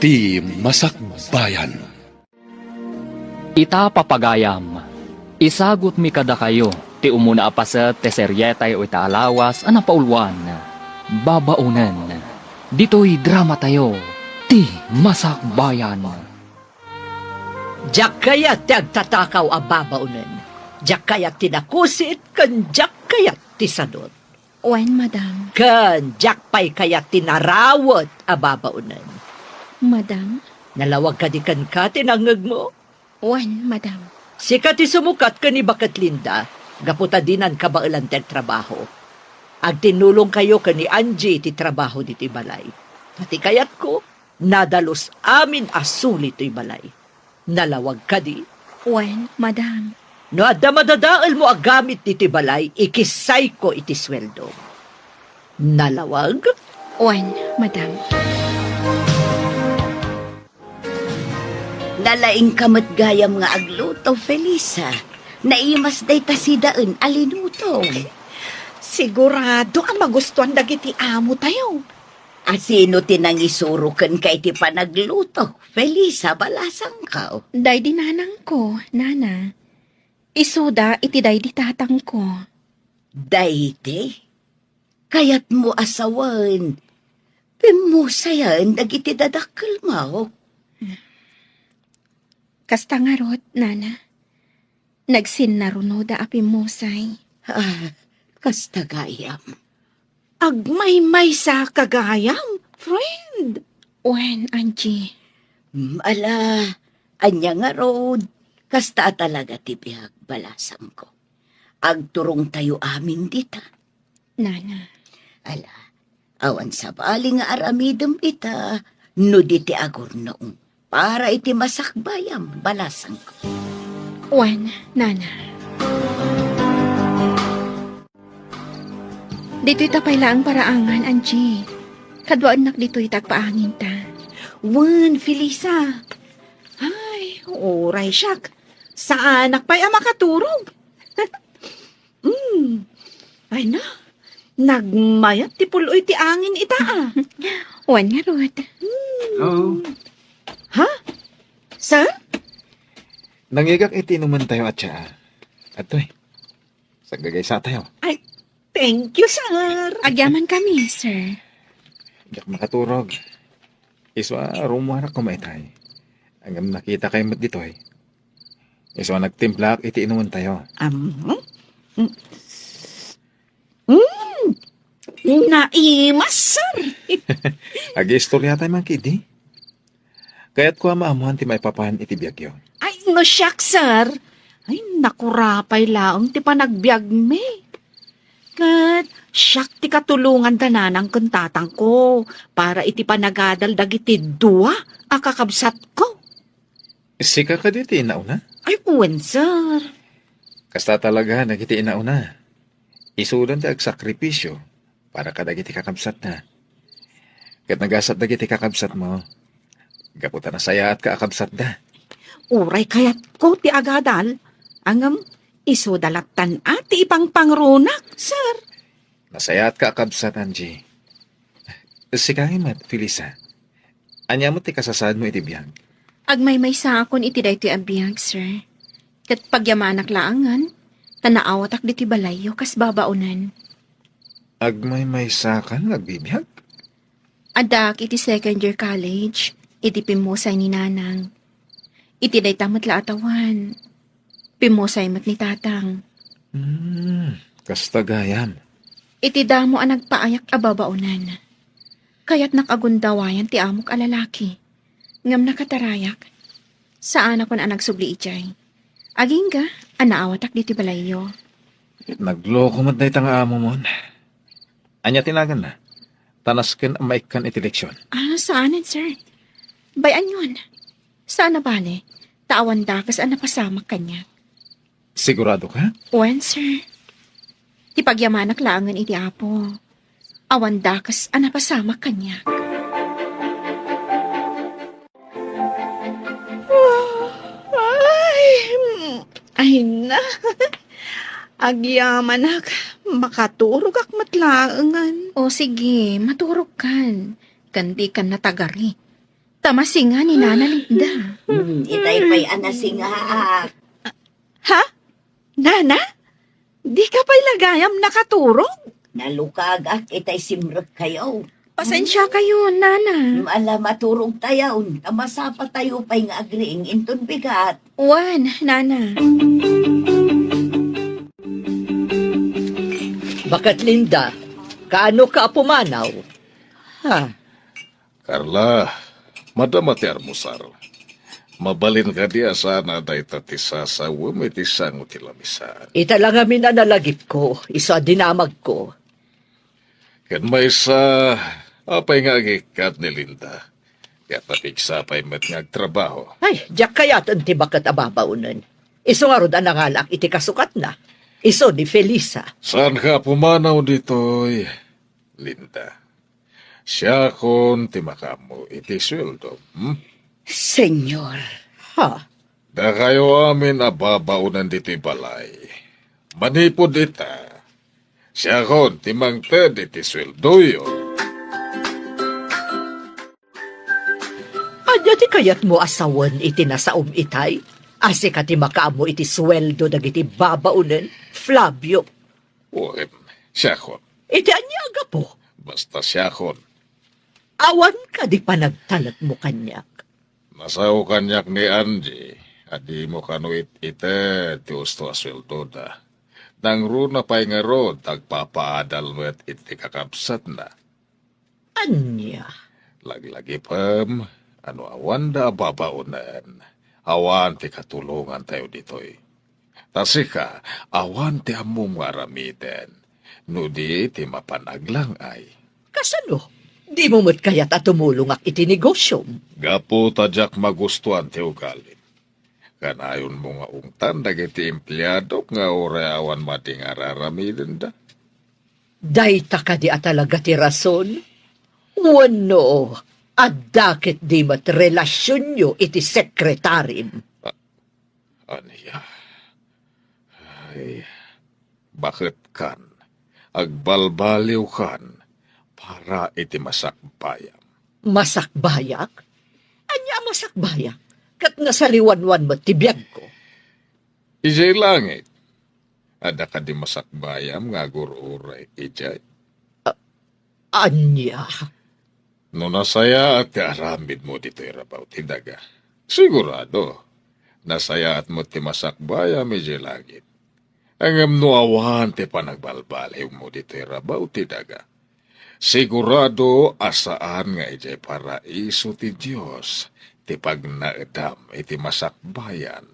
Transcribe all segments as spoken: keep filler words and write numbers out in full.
Ti Masakbayan. Ita, papagayam, isagutmi kadakayo ti umuna a paset ti serietayo ita a lawas a napauluan, Babaonen. Ditoy dramatayo, Ti Masakbayan. Diak kayat ti agtatakaw a babaonen. Diak kayat ti nakusit ken diak kayat ti sadut. Wen, madam. Ken diak pay kayat ti narawet a babaonen. Madam? Nalawag kadi kenka ti nangngegmo? Wen, madam. Sika ti sumukat ken ni Baket Linda, gapu ta dinan kabaelan ti agtrabaho. Agtinnulongkayo ken ni Angie iti trabaho ditoy balay. Ta ti kayatko, nadalus amin a suli toy balay. Nalawag kadi? Wen, madam. No adda madadaelmo a gamit ditoy balay, ikissayko iti sueldom. Nalawag? Wen, madam. Nalaingka met gayam nga agluto, Felisa. Naimas dayta sidaen a linutom. Sigurado a magustuan dagiti amotayo. A sino ti nangisuro kenka iti panagluto, Felisa, balasangko? Daydi nanangko, nana. Isuda iti daydi tatangko. Daydi? Kayatmo a sawen, pimmusayen dagiti dadakkelmo? Kasta ngarud, nana. Nagsinnarunoda a pimmusay. Ah, kasta gayam. Agmaymaysa ka gayam, friend. Wen, Angie. Mm, ala, ania ngarud, kasta a talaga ti biag, balasangko. Agturongtayo amin dita. Nana. Ala, awan sabali nga aramidem ita, no di ti agurnong para iti masakbayam, balasangko. Wen, nana. Ditoy ta pay laeng paraangan, Angie. Kaduaennak ditoy ta agpaanginta. Wen, Felisa. Ay, uray siak. Saanak pay a makaturog. Mm. Ay na, nagmayat ti pul-oy ti angin ita, a. Wen ngarud. Mm. Oh. Ha? Sir? Nangigak iti inumentayo a tsaa. Adtoy. Saggagaysatayo. Ay, thank you, sir. Agyaman kami, sir. Diak makaturog. Isu a rummuarak koma itay. Ngem nakitakay met ditoy. Isu a nagtimplaak iti inumentayo. Am, hmm? Mm. Mm. Naimas, sir. Agiistoryatay man ketdi. Kayatko a maammoan ti maipapan iti biagyo. Ay, no siak, sir. Ay, nakurapay laeng ti panagbiagmi. Ket siak ti katulongan da nanang ken tatangko para iti panagadal dagiti dua a kakabsatko. Sika kadi ti inauna? Ay, wen, sir. Kasta talaga dagiti inauna. Isudan ti agsakripisio para kadagiti kakabsatna. Ket nagasat dagiti kakabsatmo, gapu ta nasayaatka a kabsatda. Uray kayatko ti agadal, ngem isuda lattan a ti ipangpangrunak, sir. Nasayaatka a kabsat, Angie. Sika met, Felisa. Ania met ti kasasaadmo iti biag? Agmaymaysaakon iti daytoy a biag, sir. Ket pagyamanak laengen, ta naawatak ditoy balayyo kas babaonen. Agmaymaysakan nga agbibiag? Addaak iti second year college, iti pimmusay ni Nanang. Iti dayta met la a tawen, pimmusay met ni Tatang. Hmm, kasta gayam. Iti damo a nagpaayak a babaonen, kayatnak a gundawayan ti amok a lalaki. Ngem nakatarayak. Saanakon a nagsubli idiay. Agingga a naawatak ditoy balayyo. Nagloko met dayta nga amomon. Ania ti naganna? Ta nasken a maikkan iti leksion. Ah, saanen, sir. Bay-anyon. Saan a bale, ta awan dakes a napasamak kaniak. Sigurado ka? Wen, sir. Ti pagyamanak laengen iti Apo. Awan dakes a napasamak kaniak. Ay, mm, ay na. Agyamanak, makaturogak met laengen. O sige, maturogkan. Ken dikan natagari. Ta masinga ni Nana Linda. Hmm, itay pay a nasingaak. Ha? Nana? Di ka pay la gayam nakaturog? Nalukagak itay simrekkayo. Pasensiakayo, Nana. Hmm, ala, maturogtayon, ta masapatayo pay nga agriing inton bigat. Wen, Nana. Baket Linda, kaano ka a pumanaw? Ha? Carla, madama ti armusar. Mabalin kadi a saan a dayta ti sasawem iti sango ti lamisaan? Ita la ngamin a nalagipko, isu a dinamagko. Ken maysa, apay nga agikkat ni Linda? Ket napigsa pay met nga agtrabaho. Ay, diak kayaten ti baket a babaonen. Isu ngarud a nangalaak iti kasukatna. Isu ni Felisa. Saanka a pumanaw ditoy, Linda? Siakon ti makaammo iti sueldo, hmm? Senyor. Ha? Dakayo amin a babaonen ditoy balay. Manipud ita, siakon ti mangted iti sueldoyo. Ania ti kayatmo a sawen iti nasaom itay? A sika ti makaammo iti sueldo dagiti babaonen, Flavio? Wen, siakon. Iti ania a gapu? Basta siakon. Awan kadi panagtalekmo kaniak? Nasao kaniak ni Angie a dimo kano it-ited ti usto a sueldoda. Nangruna pay ngarud, agpapaadal met iti kakabsatna. Ania? Laglagipem a no awanda a babaonen, awan ti katulongantayo ditoy. Ta sika, awan ti ammom nga aramiden, no di ti mapan aglang-ay. Kasano? Dimo met kayat a tumulongak iti negosiom? Gapu ta diak magustuan ti ugalim. Kanayonmo nga ungtan dagiti empleadok nga uray awan madi nga ar-aramidenda. Dayta kadi a talaga ti rason? Wenno, adda ketdi met relasionyo iti sekretarim? A-, ania? Ay, baketkan, agbalbaliwkan para iti masakbayam. Masakbayak? Ania a masakbayak? Ket nasaliwanwan met ti biagko. Idiay langit, adda kadi masakbayam nga agur-uray idiay? A-, ania? No nasayaat ti aramidmo ditoy rabaw ti daga, sigurado, nasayaat met ti masakbayam idiay langit. Ngem no awan ti panagbalbaliwmo ditoy rabaw ti daga, sigurado a saan nga idiay paraiso ti Dios ti pagnaedam iti masakbayan.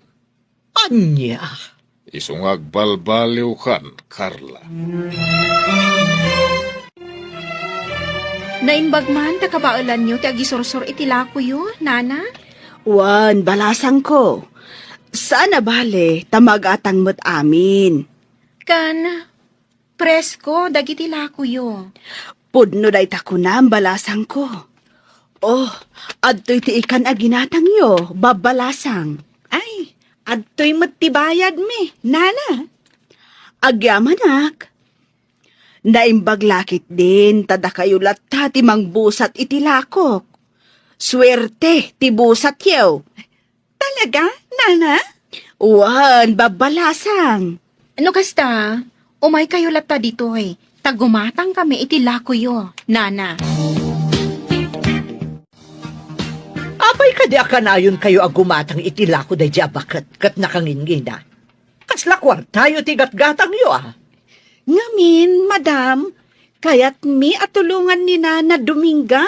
Ania? Isu nga agbalbaliwkan, Carla. Naimbag man ta kabaelanyo ti agisursor iti lakoyo, Nana? Wen, balasangko. Saan a bale, ta magatang met amin. Kan, presko dagiti lakoyo. Pudno dayta kunam, balasangko. Oh, adtoy ti ikan a ginatangyo, babbalasang. Ay, adtoy met ti bayadmi, Nana. Agyamanak. Naimbag la ketdin ta dakayo latta ti mangbusat iti lakok. Suerte ti busatyo. Talaga, Nana? Wen, babbalasang. No kasta, umaykayo latta ditoy, ta gumatangkami iti lakoyo, Nana. Apay kadi a kanayonkayo a gumatang iti lako daydi a baket ket nakangingina? Kasla kuartayo ti gatgatangyo, a? Ngamin, madam, kayatmi a tulongan ni Nana Dominga.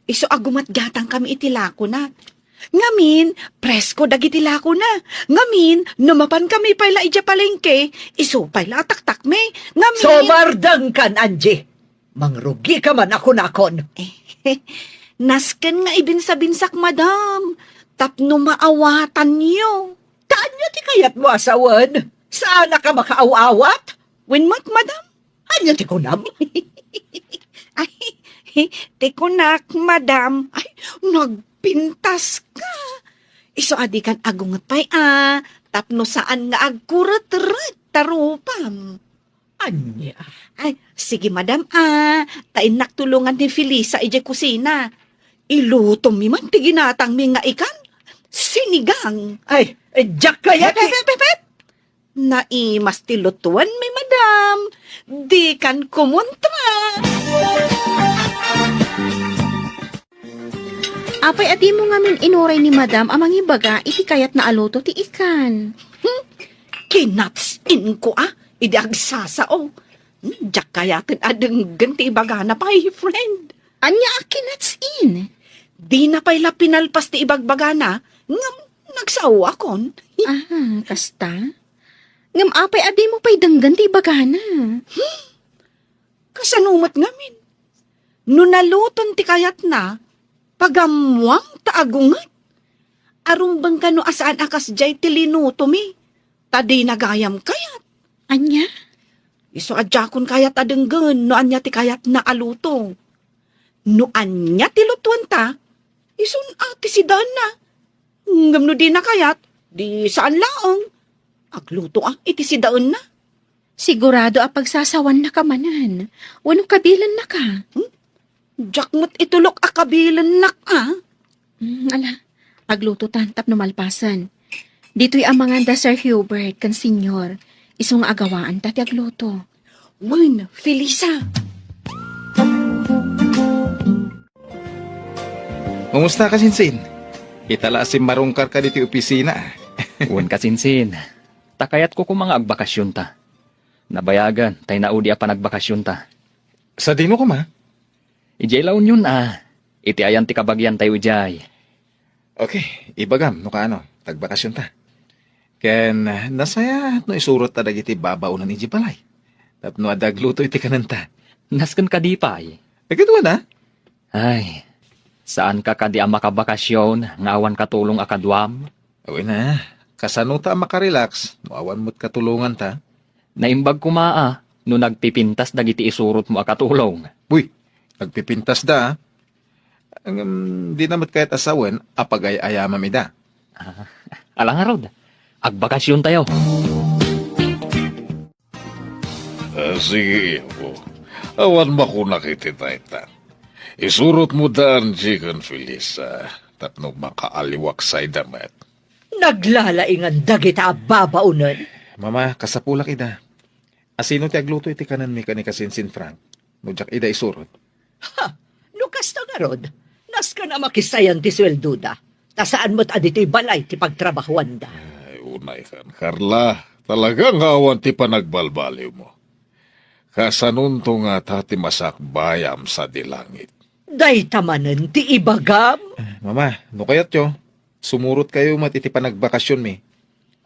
Isu a gumatgatangkami iti lakona. Ngamin, presko dagiti lakona. Ngamin, no mapankami pay la idiay palengke, isu pay la a taktakmi. Ngamin. Sumardengkan, Angie! Mangrugika man a kunakon. Nasken nga ibinsabinsak, madam, tapno maawatanyo. Ta ania ti kayatmo a sawen? Saanak a makaaw-awat? Wen met, madam. Ania ti kunam? Ay, ti kunak, madam. Ay, nagpintaska. Isu a dikan agunget pay a, tapno saan nga agkuretret ta rupam. Ania? Ay, sige, madam, a, ta innak tulongan ni Felisa idiay kusina. Ilutomi man ti ginatangmi nga ikan. Sinigang. Ay, eh, diak kayat Pep, pep, pep, pep, pep! Naimas ti lutuanmi, madam. Dikan kumontra. Apay a dimo ngamin inuray ni madam a mangibaga iti kayatna a luto ti ikan? Hmm? Kinatsin ko a, idi agsasao. Hmm, diak kayaten a denggen ti ibagana pay, friend. Ania a kinatsin? Dina pay la pinalpas ti ibagbagana, ngem nagsaoakon. Ah, kasta? Ngem apay a dimo pay denggen ti ibagana? Hmm? Kasano met ngamin? No naluton ti kayatna, pagammuang ta agunget. Arumbeng kano a saan a kasdiay ti linutomi, ta dina gayam kayat. Ania? Isu a diakon kayat a denggen no ania ti kayatna a luto. No ania ti lutuanta, isun a ti sidaenna. Ngem no dina kayat, di saan laeng. Agluto a iti sidaenna. Sigurado a pagsasawannaka manen, wenno kabilennaka? Hmm? Diak met itulok a kabilennak a. Hmm, ala, aglutotan tapno malpasen. Ditoy amangan da Sir Hubert ken Senyor, isu nga agawaanta ti agluto. Wen, Felisa. Kumusta, kasinsin? Ita la a simmarungkarka ditoy opisina, a. Wen, kasinsin. Ta kayatko koma nga agbakasionta. Nabayagen tay naudi a panagbakasionta. Sadino koma? Idiay La Union, a. Iti ayan ti kabagiantayo idiay. Okay, ibagam no kaano, ta agbakasionta. Ken, ah, nasayaat no isurotta dagiti babaonen idiay balay. Tapno adda agluto iti kanenta. Nasken kadi pay? Ay, ket wen a. Ay, saanka kadi a makabakasion nga awan katulong a kaduam? Wen a, kasano ta a makarelax no awan met katulonganta? Naimbag koma a no nagpipintas dagiti isurotmo a katulong. Uy, nagpipintasda, a. Ngem, dina met kayat a sawen a pagay-ayamam ida. Ah, ala ngarud, agbakasiontayo. Ah, sige, Ipo. Awan makunak iti dayta. Isurotmo da Angie ken Felisa tapno makaaliwaksayda met. Naglalaingan dagita a babaonen. Mama, kasapulak ida. Asino ti agluto iti kanenmi ken ni kasinsin Frank no diak ida isurot? Ha! No kasta ngarud, nasken a makisayan ti sueldoda, ta saan met a ditoy balay ti pagtrabahuanda. Ay, unaykan, Carla. Talaga nga awan ti panagbalbaliwmo. Kasanonto ngata ti masakbayam sadi langit? Dayta manen ti ibagam? Ah, Mama, no kayatyo, sumurotkayo met iti panagbakasionmi.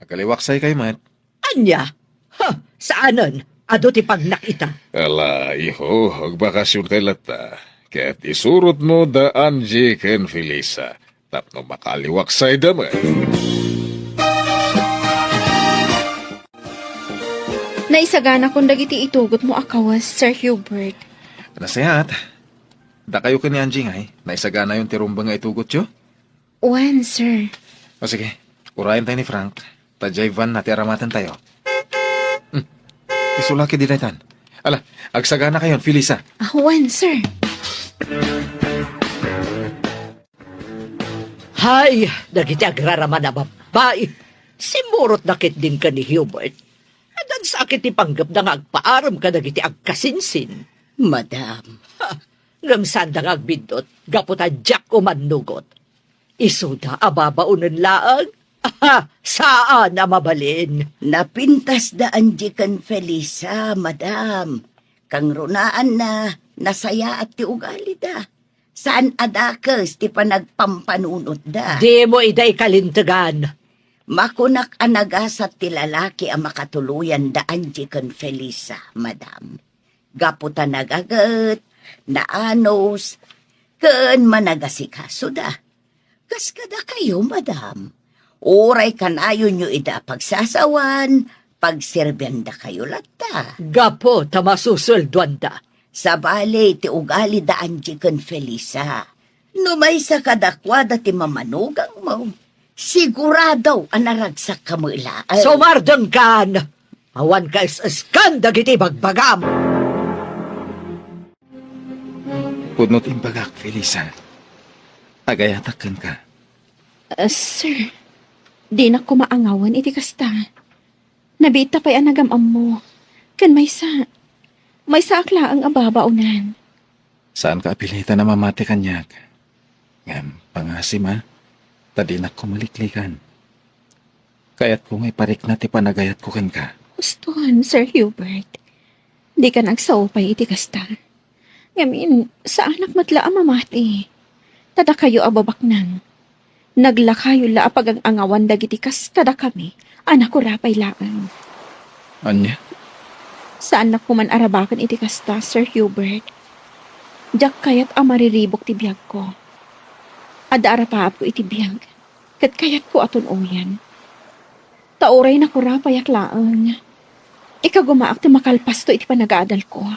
Agaliwaksaykayo met. Ania? Ha, saanen. Adu ti pagnak ita. Ala, iho, agbakasionkay latta. Ket isurotmo da Angie ken Felisa tapno makaaliwaksayda met. Naisaganakon dagiti itugotmo a kawes, Sir Hubert. Nasayaat. Dakayo ken ni Angie ngay, naisaganayon ti rumbeng nga itugotyo? Wen, sir. O sige, urayen tayo ni Frank. Ta diay van na ti aramatentayo. Hmm. Isu la ketdi daytan. Ala, agsaganakayon, Felisa. Ah, wen, sir. Hay, dagiti agraraman a babbai. Simurotda ketdin ken ni Hubert. Adda sakit ti panggepda nga agpaarem kadagiti agkasinsin. Madam. Ha, ngem saanda nga agbiddut, gapu ta diak umannugot. Isuda a babaonen laeng? Aha, saan a mabalin. Napintasda Angie ken Felisa, madam. Kangrunaanna, nasayaat ti ugalida. Saan a dakes ti panagpampanunotda. Dimo ida ikalintegan. Makunak a nagasat ti lalaki a makatuloyan da Angie ken Felisa, madam. Gapu ta nagaget, naanus, ken managasikasoda. Kas kadakayo, madam, uray kanayonyo ida a pagsasawan, pagserbiandakayo latta. Gapu ta masusueldoanda. Sabali ti ugali da Angie ken Felisa. No maysa kadakuada ti mamanugangmo, sigurado a naragsakka met laeng. Sumardengkan! Awan kaes-eskan dagiti ibagbagam! Pudno ti imbagak, Felisa. Agayatak kenka. Ah, sir, dinak koma angawen iti kasta. Nabiit ta pay a nagam-ammo. Ken maysa, maysaak laeng a babaonan. Saanka a pilitan a mamati kaniak. Ngem pangasim a, ta dinak koma liklikan. Kayatko nga iparikna ti panagayatko kenka. Uston, Sir Hubert. Dikan agsao pay iti kasta. Ngamin, saanak met la a mamati. Ta dakayo a babaknang, naglakayo la a pagang-angawan dagiti kas kadakami a nakurapay laeng. Ania? Saannak koman arabaken iti kasta, Sir Hubert. Diak kayat a mariribuk ti biagko. Adda arapaapko iti biag, ket kayatko a tun-oyen. Ta uray nakurapayak laeng, ikagumaak ti makalpasto iti panagaadalko.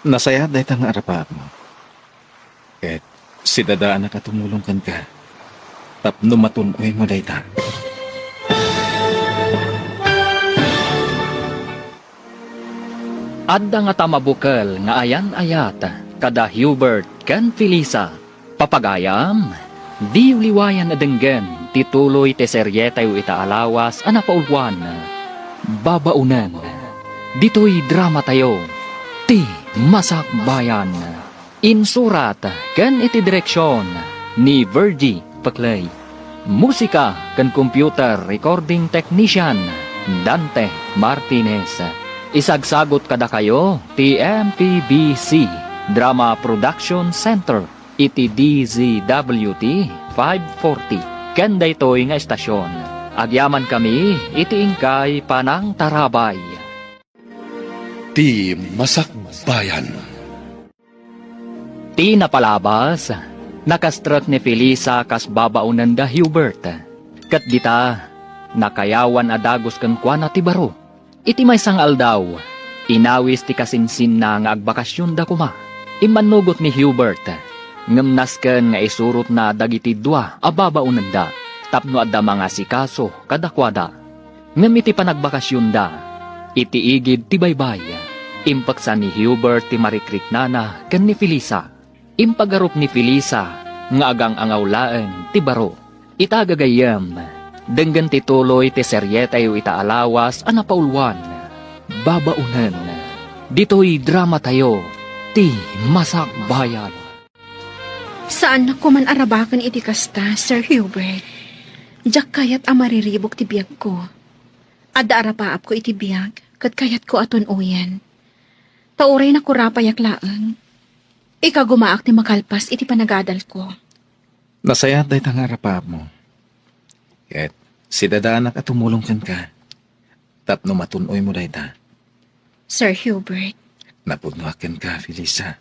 Nasayaat dayta nga arapaapmo. Ket sidadaanak a tumulong kenka tapno matun-oymo dayta. Adda ngata mabukel nga ayan-ayat kada Hubert ken Felisa. Papagayam, diyo liwayan a denggen ti tuloy ti serietayo ita a lawas a napauluan, Babaonen. Ditoy dramatayo, Ti Masakbayan. Insurat ken iti direksion ni Virgie Peclay. Musika ken computer recording technician, Dante Martinez. Isagsagut kadakayo ti M P B C Drama Production Center iti D Z W T five forty. Ken daytoy nga estasion, agyamankami iti inkay panangtarabay. Ti Masakbayan. Ti napalabas, nakastrek ni Felisa kas babaonen da Hubert. Ket dita, nakayawan a dagus kenkuana ti baro. Iti maysa nga aldaw, inawis ti kasinsinna nga agbakasionda koma. Immannugot ni Hubert, ngem nasken nga isurotna dagiti dua a babaonenda tapno adda mangasikaso kadakuada. Ngem iti panagbakasionda, iti igid ti baybay, impeksa ni Hubert ti marikriknana ken ni Felisa. Impagarup ni Felisa nga agang-angaw laeng ti baro. Ita gagayyem, denggen ti tuloy ti serietayo ita a lawas a napauluan, Babaonen. Ditoy dramatayo, Ti Masakbayan. Saannak koman arabaken iti kasta, Sir Hubert. Diak kayat a mariribuk ti biagko. Adda arapaapko iti biag, ket kayatko a tun-oyen. Ta uray nakurapayak laeng, ikagumaak ti makalpas iti panagadalko. Nasayaat dayta nga arapaapmo. Ket sidadaanak a tumulong kenka tapno matun-oymo dayta. Sir Hubert. Napudnoak kenka, Felisa.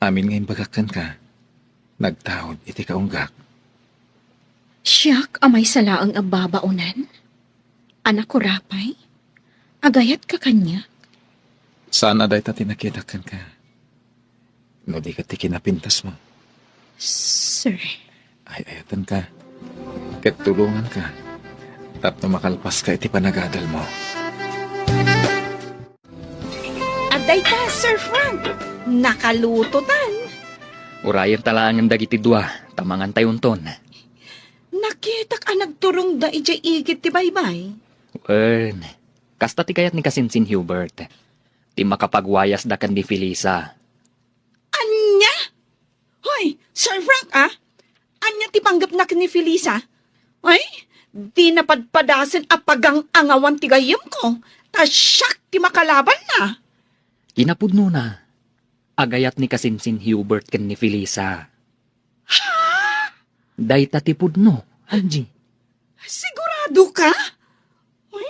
Amin nga imbagak kenka, nagtaud iti kaunggak. Siak a maysa laeng a babaonen? A nakurapay? Agayatka kaniak? Saan a dayta ti nakitak kenka. No di ket ti kinapintasmo. Sir. Ay-ayatenka. Ket tulonganka. Tapno makalpaska iti panagadalmo. Adayta, Sir Frank. Nakalutotan. Urayenta laengen dagiti dua, ta mangantayonton. Nakitak a nagturongda idiay igid ti baybay. Wen, kasta ti kayat ni kasinsin Hubert. Ti makapagwayasda ken ni Felisa. Ania? Hoy, Sir Frank, ah? Ania ti panggepna ken ni Felisa? Ay, di napadpadasen a pagang-angawan ti gayyemko, ta siak ti makalabanna. Kinapudnona, agayat ni kasinsin Hubert ken ni Felisa. Ha? Dayta ti pudno, Angie. Sigurado ka? Uy,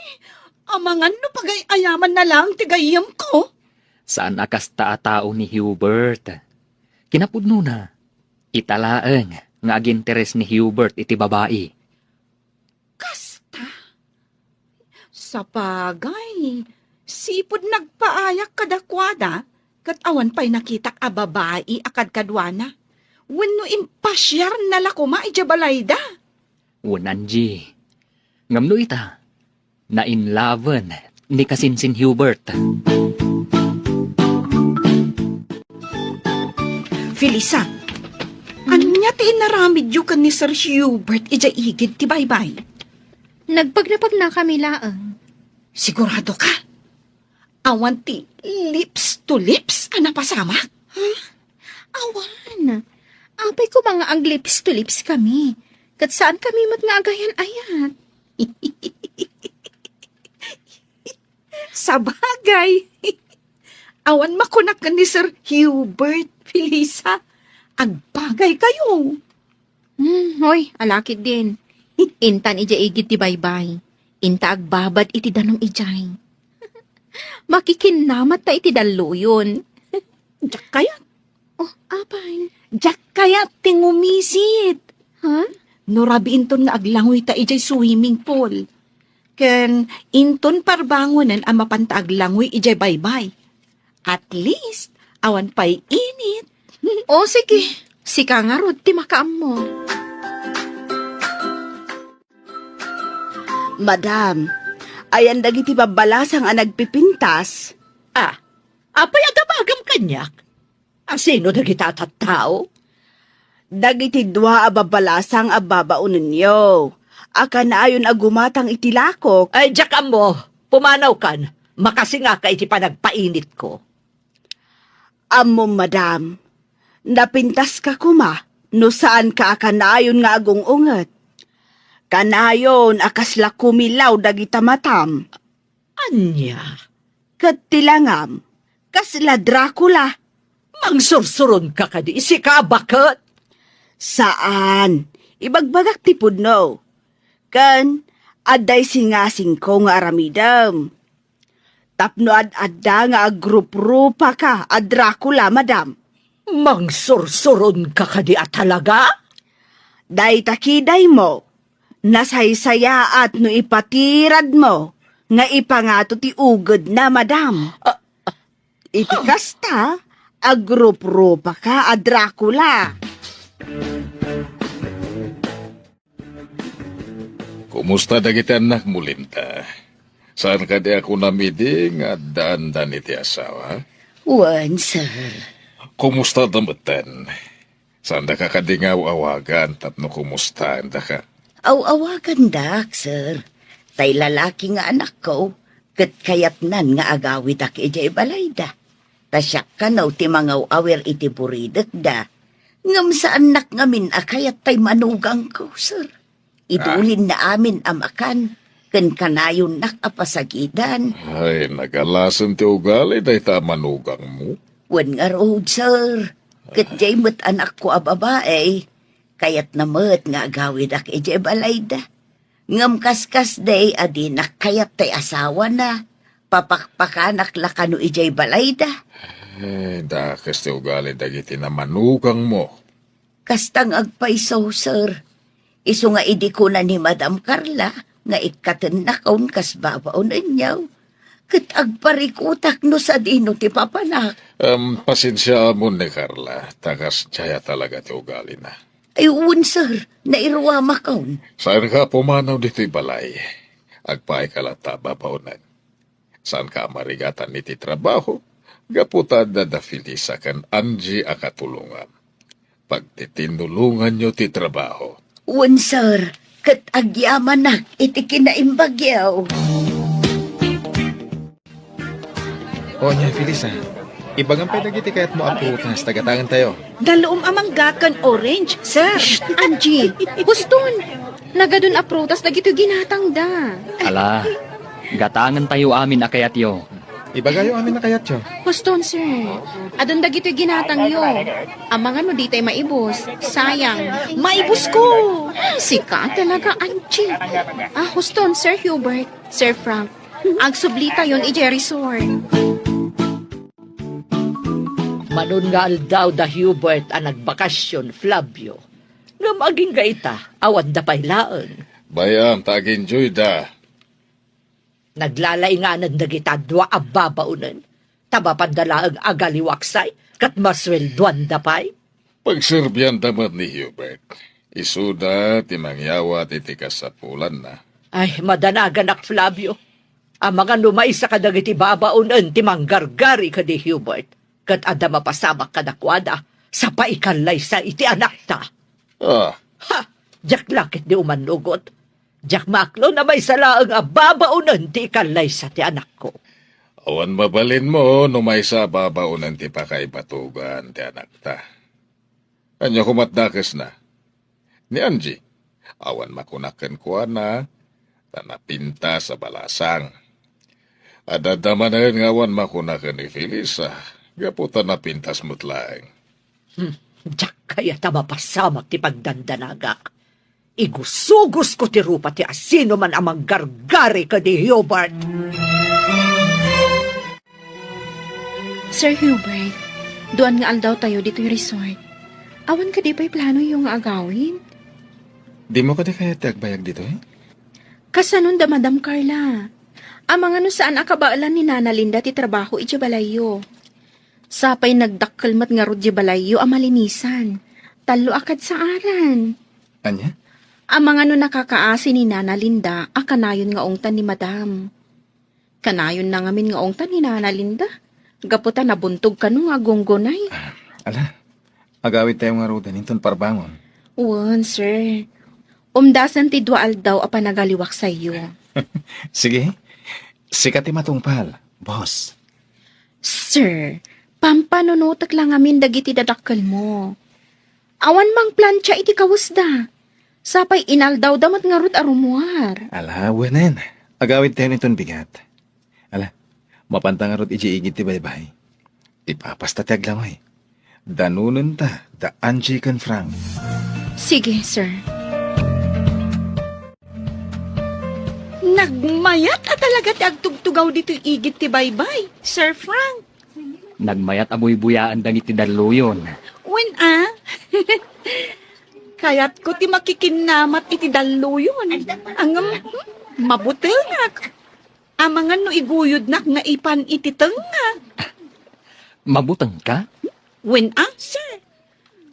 amangan no pagay-ayamanna laeng ti gayyemko. Saan a kasta a tao ni Hubert. Kinapudnona, ita laeng nga aginteres ni Hubert iti babai. Kasta? Sapagay, sipud nagpaayak kadakuada, ket awan pay nakitak a babai a kadkaduana. Wenno impasiarna la koma idiay balayda. Wen, Angie. Ngem no ita, nainlaven ni kasinsin Hubert. Felisa, ania Ania ti inaramidyo ken ni Sir Hubert idiay igid ti baybay? Nagpagnapagnakami laeng. Sigurado ka? Awan ti lips to lips a napasamak? Ha? Awan. Apay koma nga ag-lips to lips kami. Ket saan kami met nga agayan-ayat. Sabagay. Awan makunak ken ni Sir Hubert, Felisa. Agbagay kayo. Hmm, hoy, alakid din. Intan idiay igid ti baybay. Inta agbabad iti danum idiay. Makikinnamat ta iti dalluyon. Diak kayat. Oh, apay? Diak kayat ti ngumisit. Ha? No rabii inton nga aglangoy ta idiay swimming pool. Ken inton parbangonen a mapanta aglangoy idiay baybay. At least, awan pay init. O, sige. Sika ngarud ti makaammo. Madam, ayan dagiti babbalasang a nagpipintas? Ah, apay a damagam kaniak? Asino dagita a tattao? Dagiti dua a babbalasang a babaonenyo a kanayon a gumatang iti lakok. Ay, diak ammo. Pumanawkan. Makasingaka iti panagpainitko. Ammom, madam, napintaska koma no saanka a kanayon nga agung-unget. Kanayon a kasla kumilaw dagita matam. Ania? Ket ti langam, kasla Dracula. Mangsursuronka kadi, sika a baket? Saan. Ibagbagak ti pudno. Ken, adda isingasingko nga aramidem. Tapno ad-adda nga agruprupaka a Dracula, madam. Mangsursuronka kadi a talaga? Dayta kidaymo, nasaysayaat no ipatiradmo nga ipangato ti ugedna, madam. Ah, iti kasta, agruprupaka a Dracula. Kumusta dagiti annakmo, Linda? Saan kadi a kunam idi nga addaandan iti asawa? Wen, sir. Kumusta da metten? Saandaka kadi nga aw-awagan tapno kumustaendaka? Aw-awagandak, sir. Tay lalaki nga anakko, ket kayatnan nga agawidak idiay balayda. Ta siak kano ti mangaw-awir iti buridekda. Ngem saannak ngamin a kayat tay manugangko, sir. Idulinna amin a makan, ken kanayonnak a pasagidan. Ay, nagalasen ti ugali dayta a manugangmo. Wen ngarud, sir. Ket diay met anakko a babai, kayatna met nga agawidak idiay balayda. Ngem kaskasdi a dinak kayat tay asawana, papakpakanak la kano idiay balayda. Eh, dakes ti ugali dagiti namanugangmo. Kasta nga agpayso, sir. Isu nga idi kuna ni Madam Carla nga ikkatennakon kas babaonenyo, ket agparikutak no sadino ti papanak. Em, pasensiaamon ni Carla, ta kasdiay a talaga ti ugalina. Ay, wen, sir. Nairuamakon. Saanka a pumanaw ditoy balay. Agpaayka latta a babaonen. Saanka a marigatan iti trabaho, gapu ta adda da Felisa ken Angie a katulongam. Pagtitinnulonganyo ti trabaho. Wen, sir. Ket agyamanak iti kinaimbagyo. O, ania, Felisa, ibagam pay dagiti kayatmo a prutas ta gatangentayo. Dalum a mangga ken orange, sir. Shh! Angie, huston! Nagadun a prutas dagitoy ginatangda. Ala, gatangentayo amin a kayatyo. Ibagayo amin a kayatyo. Huston, sir. Adun dagitoy ginatangyo. Amangan no ditay maibus. Sayang. Maibusko! Hmm, sika talaga, Angie. Ah, huston, Sir Hubert, Sir Frank. Agsublitayon idiay resort. Manon nga aldaw da Hubert a nagbakasyon, Flavio. Ngem agingga ita, awan da pay laeng. Bay-am ta agenjoyda. Naglalainganan dagita dua a babaonen, ta mapanda laeng agaliwaksay, ket masueldoanda pay. Pagserbianda met ni Hubert. Isuda ti mangyawat iti kasapulanna. Ay, madanaganak, Flavio. Amangan no maysa kadagiti babaonen ti manggargari kadi Hubert, ket adda mapasamak kadakuada, sa paikallaysa iti anakta. Ah, Ha! Diak la ketdi umanugot. Diak maaklon a maysa laeng a babaonen ti ikallaysa ti anakko. Awan mabalinmo no maysa a babaonen ti pakaibatogan ti anakta. Ania koma ti dakesna? Ni Angie, awan makuna kenkuana, ta napintas a balasang. Adda manen nga awan makuna ken ni Felisa, gapu ta napintas met laeng. Hmm, diak kayat a mapasamak ti pagdandanagak. Igusugosko ti rupa ti asinoman a manggargari ken ni Hubert. Sir Hubert, duan nga aldawtayo ditoy resort. Awan kadi pay planoyo nga agawid? Dimo kadi kayat ti agbayag ditoy? Kasanon da Madam Carla? Amangan no saan a kabaelan ni Nana Linda ti trabaho idiay balayyo. Sapay nagdakkel met ngarud diay balayyo a malinisan. Tallo a kadsaaran. Ania? Amangan no nakakaasi ni Nana Linda a kanayon nga ungtan ni Madam. Kanayonna ngamin nga ungtan ni Nana Linda, gapu ta nabuntog kano nga agunggunay. Ah, ala, agawidtayo ngaruden inton parbangon. Wen, sir. Umdasen ti dua aldaw a panagaliwak sayo. Sige, sika ti matungpal, boss. Sir, pampanunotek la ngamin dagiti dadakkelmo. Awan mangplancha iti kawesda. Sapay inaldawda met ngarud a rummuar. Ala, wenen. Agawidtayon inton bigat. Ala, mapanta ngarud idiay igid ti baybay. Ipapasta ti aglangoy. Danonenta da Angie ken Frank. Sige, sir. Nagmayat a talaga ti agtugtugaw ditoy igid ti baybay, Sir Frank. Nagmayat a buybuyaen dagiti dalluyon. Wen a? Kayatko ti makikinnamat iti dalluyon. Ngem, hmm, mabutengak. Amangan no iguyodnak nga ipan iti tengnga. Mabutengka? Wen a, sir.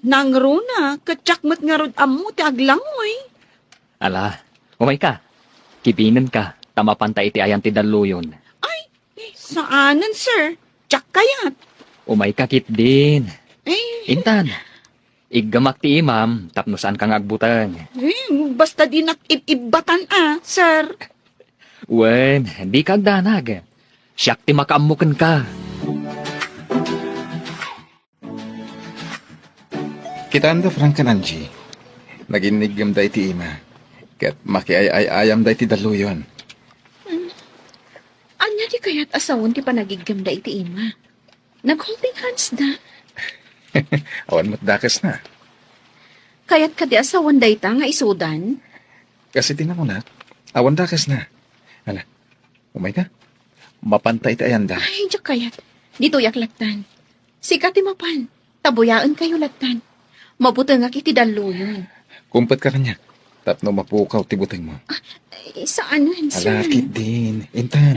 Nangruna, ket siak met ngarud ammo ti aglangoy. Ala, umayka. Kibinenka, ta mapanta iti ayan ti dalluyon. Ay, saanen, sir. Siak kayat. Umayka ketdin. Eh. Intan, iggemak ti imam tapno saanka nga agbuteng. Eh, basta dinak ib-ibbatan a, sir. Wen, dika agdanag. Siak ti makaammo kenka. Kitaenda, Frank ken Angie. Naginniggemda iti ima. Ket makiay-ay-ayamda iti dalluyon. Hmm. Ania ti kayat a sawen ti panagiggemda iti ima? Nag-holding hands da. Awan met dakesna. Kayat kadi a sawen dayta nga isudan? Kas iti nakunak, awan dakesna. Ala, umayka. Mapanta iti ayanda. Ay, diak kayat. Ditoyak lattan. Sika ti mapan. Ta buyaenkayo lattan. Mabutengak iti dalluyon. Kumpetka kaniak tapno mapukaw ti butengmo. Ah, eh, saanen, sir. Ala, ketdin. Intan.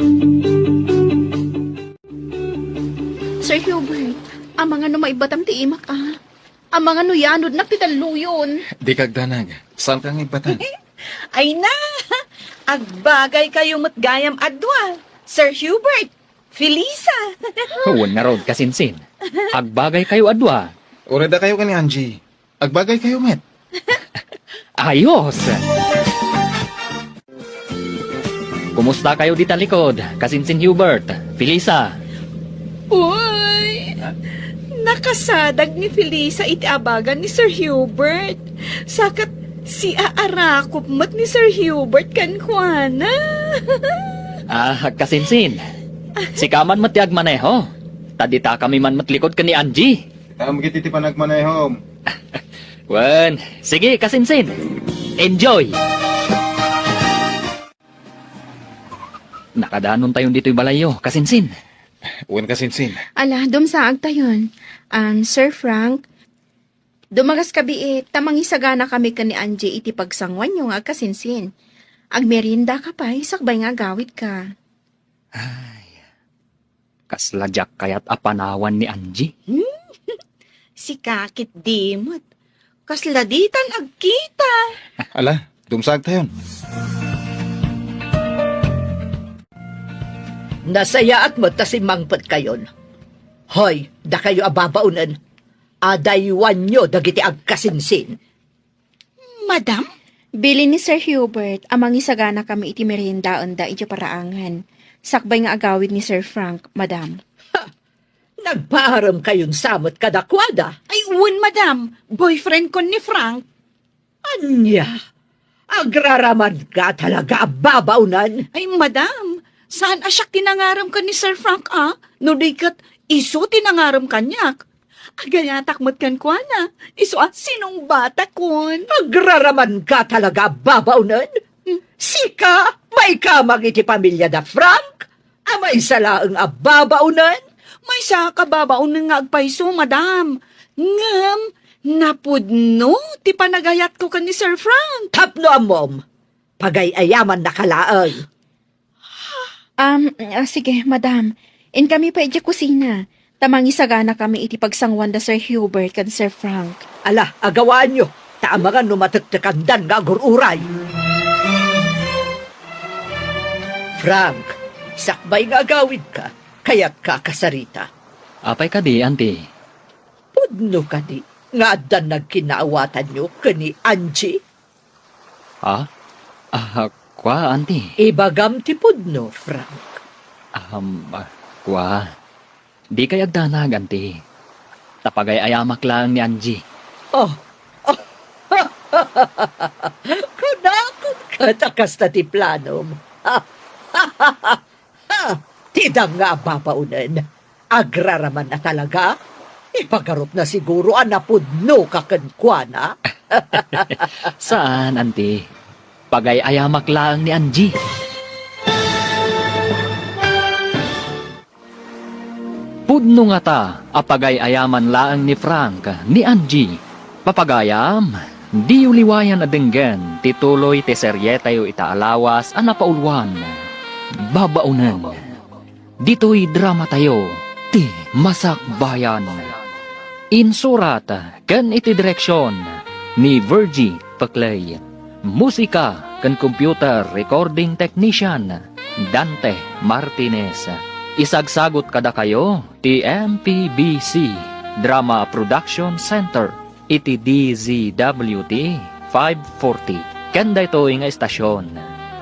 Sir Hubert, amangan no maibbatam ti imak, a. Amangan no yanodnak ti dalluyon. Dika agdanag. Saanka nga ibbatan? Ay na! Agbagaykayo met gayam a dua, Sir Hubert, Felisa. Wen ngarud, kasinsin. Agbagaykayo a dua. Uray dakayo ken ni Angie. Agbagaykayo met. Ayos! Kumustakayo dita likod, kasinsin Hubert, Felisa? Uy! Nakasadag ni Felisa iti abagan ni Sir Hubert. Saket siaarakop met ni Sir Hubert kenkuana. Ah, kasinsin. Sika man met ti agmaneho. Ta ditakami man met likod ken ni Angie. Itam iti panagmanehom. Wen, sige, kasinsin. Enjoy! Nakadanontayon ditoy balayyo, kasinsin. Wen, kasinsin. Ala, dumsaagtayon. Um, Sir Frank, dumagas kabiit, ta mangisaganakami ken ni Angie iti pagsanguanyo nga agkasinsin. Agmeriendaka pay, sakbay nga agawidka. Ay, kasla diak kayat a panawan ni Angie. Hmm? Sika ketdi met. Kasla ditan agkita. Ala, dumsaagtayon. Nasayaat met ta simmangpetkayon. Hoy, dakayo a babaonen, adaywanyo dagiti agkasinsin. Madam? Bilin ni Sir Hubert a mangisaganakami iti meriendaenda idiay paraangan, sakbay nga agawid ni Sir Frank, madam. Ha! Nagpaarem kayon sa met kadakuada? Ay, wen, madam. Boyfriend kon ni Frank. Ania? Agraraman ka talaga a babaonen? Ay, madam, saan a siak ti nangarem ken ni Sir Frank, a? No di ket isu ti nangarem kaniak. Agayatak met kenkuana, isu a sinungbatakon. Agraraman ka talaga a babaonen? Hmm. Sika, maikamang iti pamiliada Frank? A maysa laeng a babaonen? Maysaak a babaonen nga agpayso, madam. Ngem, napudno ti panagayatko ken ni Sir Frank. Tapno ammom, pagay-ayamannaka laeng. Um, ah, sige, madam. Inkami pay idiay kusina, ta mangisaganakami iti pagsanguan da Sir Hubert ken Sir Frank. Ala, agawaanyo, ta amangan no matektekandan nga agur-uray. Frank, sakbay nga agawidka, kayatka a kasarita? Apay kadi, Auntie? Pudno kadi nga addan nagkinnaawatanyo ken ni Angie? Ha? Ah, kua, Auntie? Ibagam ti pudno, Frank. Um, ah, kua. Dikay agdanag, Auntie. Ta pagay-ayamak laeng ni Angie. Oh. Kunakon ket a kasta ti planom. Ha! Ti danga a babaonen. Agraraman a talaga. Ipagarupna siguro a napudnoka kenkuana. Saan, Auntie. Pagay-ayamak laeng ni Angie. Pudno ngata a pagay-ayaman laeng ni Frank ni Angie. Papagayam, diyo liwayan a denggen ti tuloy ti serietayo ita a lawas a napauluan, Babaonen. Ditoy dramatayo, Ti Masakbayan. Insurat ken iti direksion ni Virgie Peclay. Musika ken computer recording technician, Dante Martinez. Isagsagut kadakayo ti M P B C Drama Production Center iti D Z W T five forty. Ken daytoy nga estasion,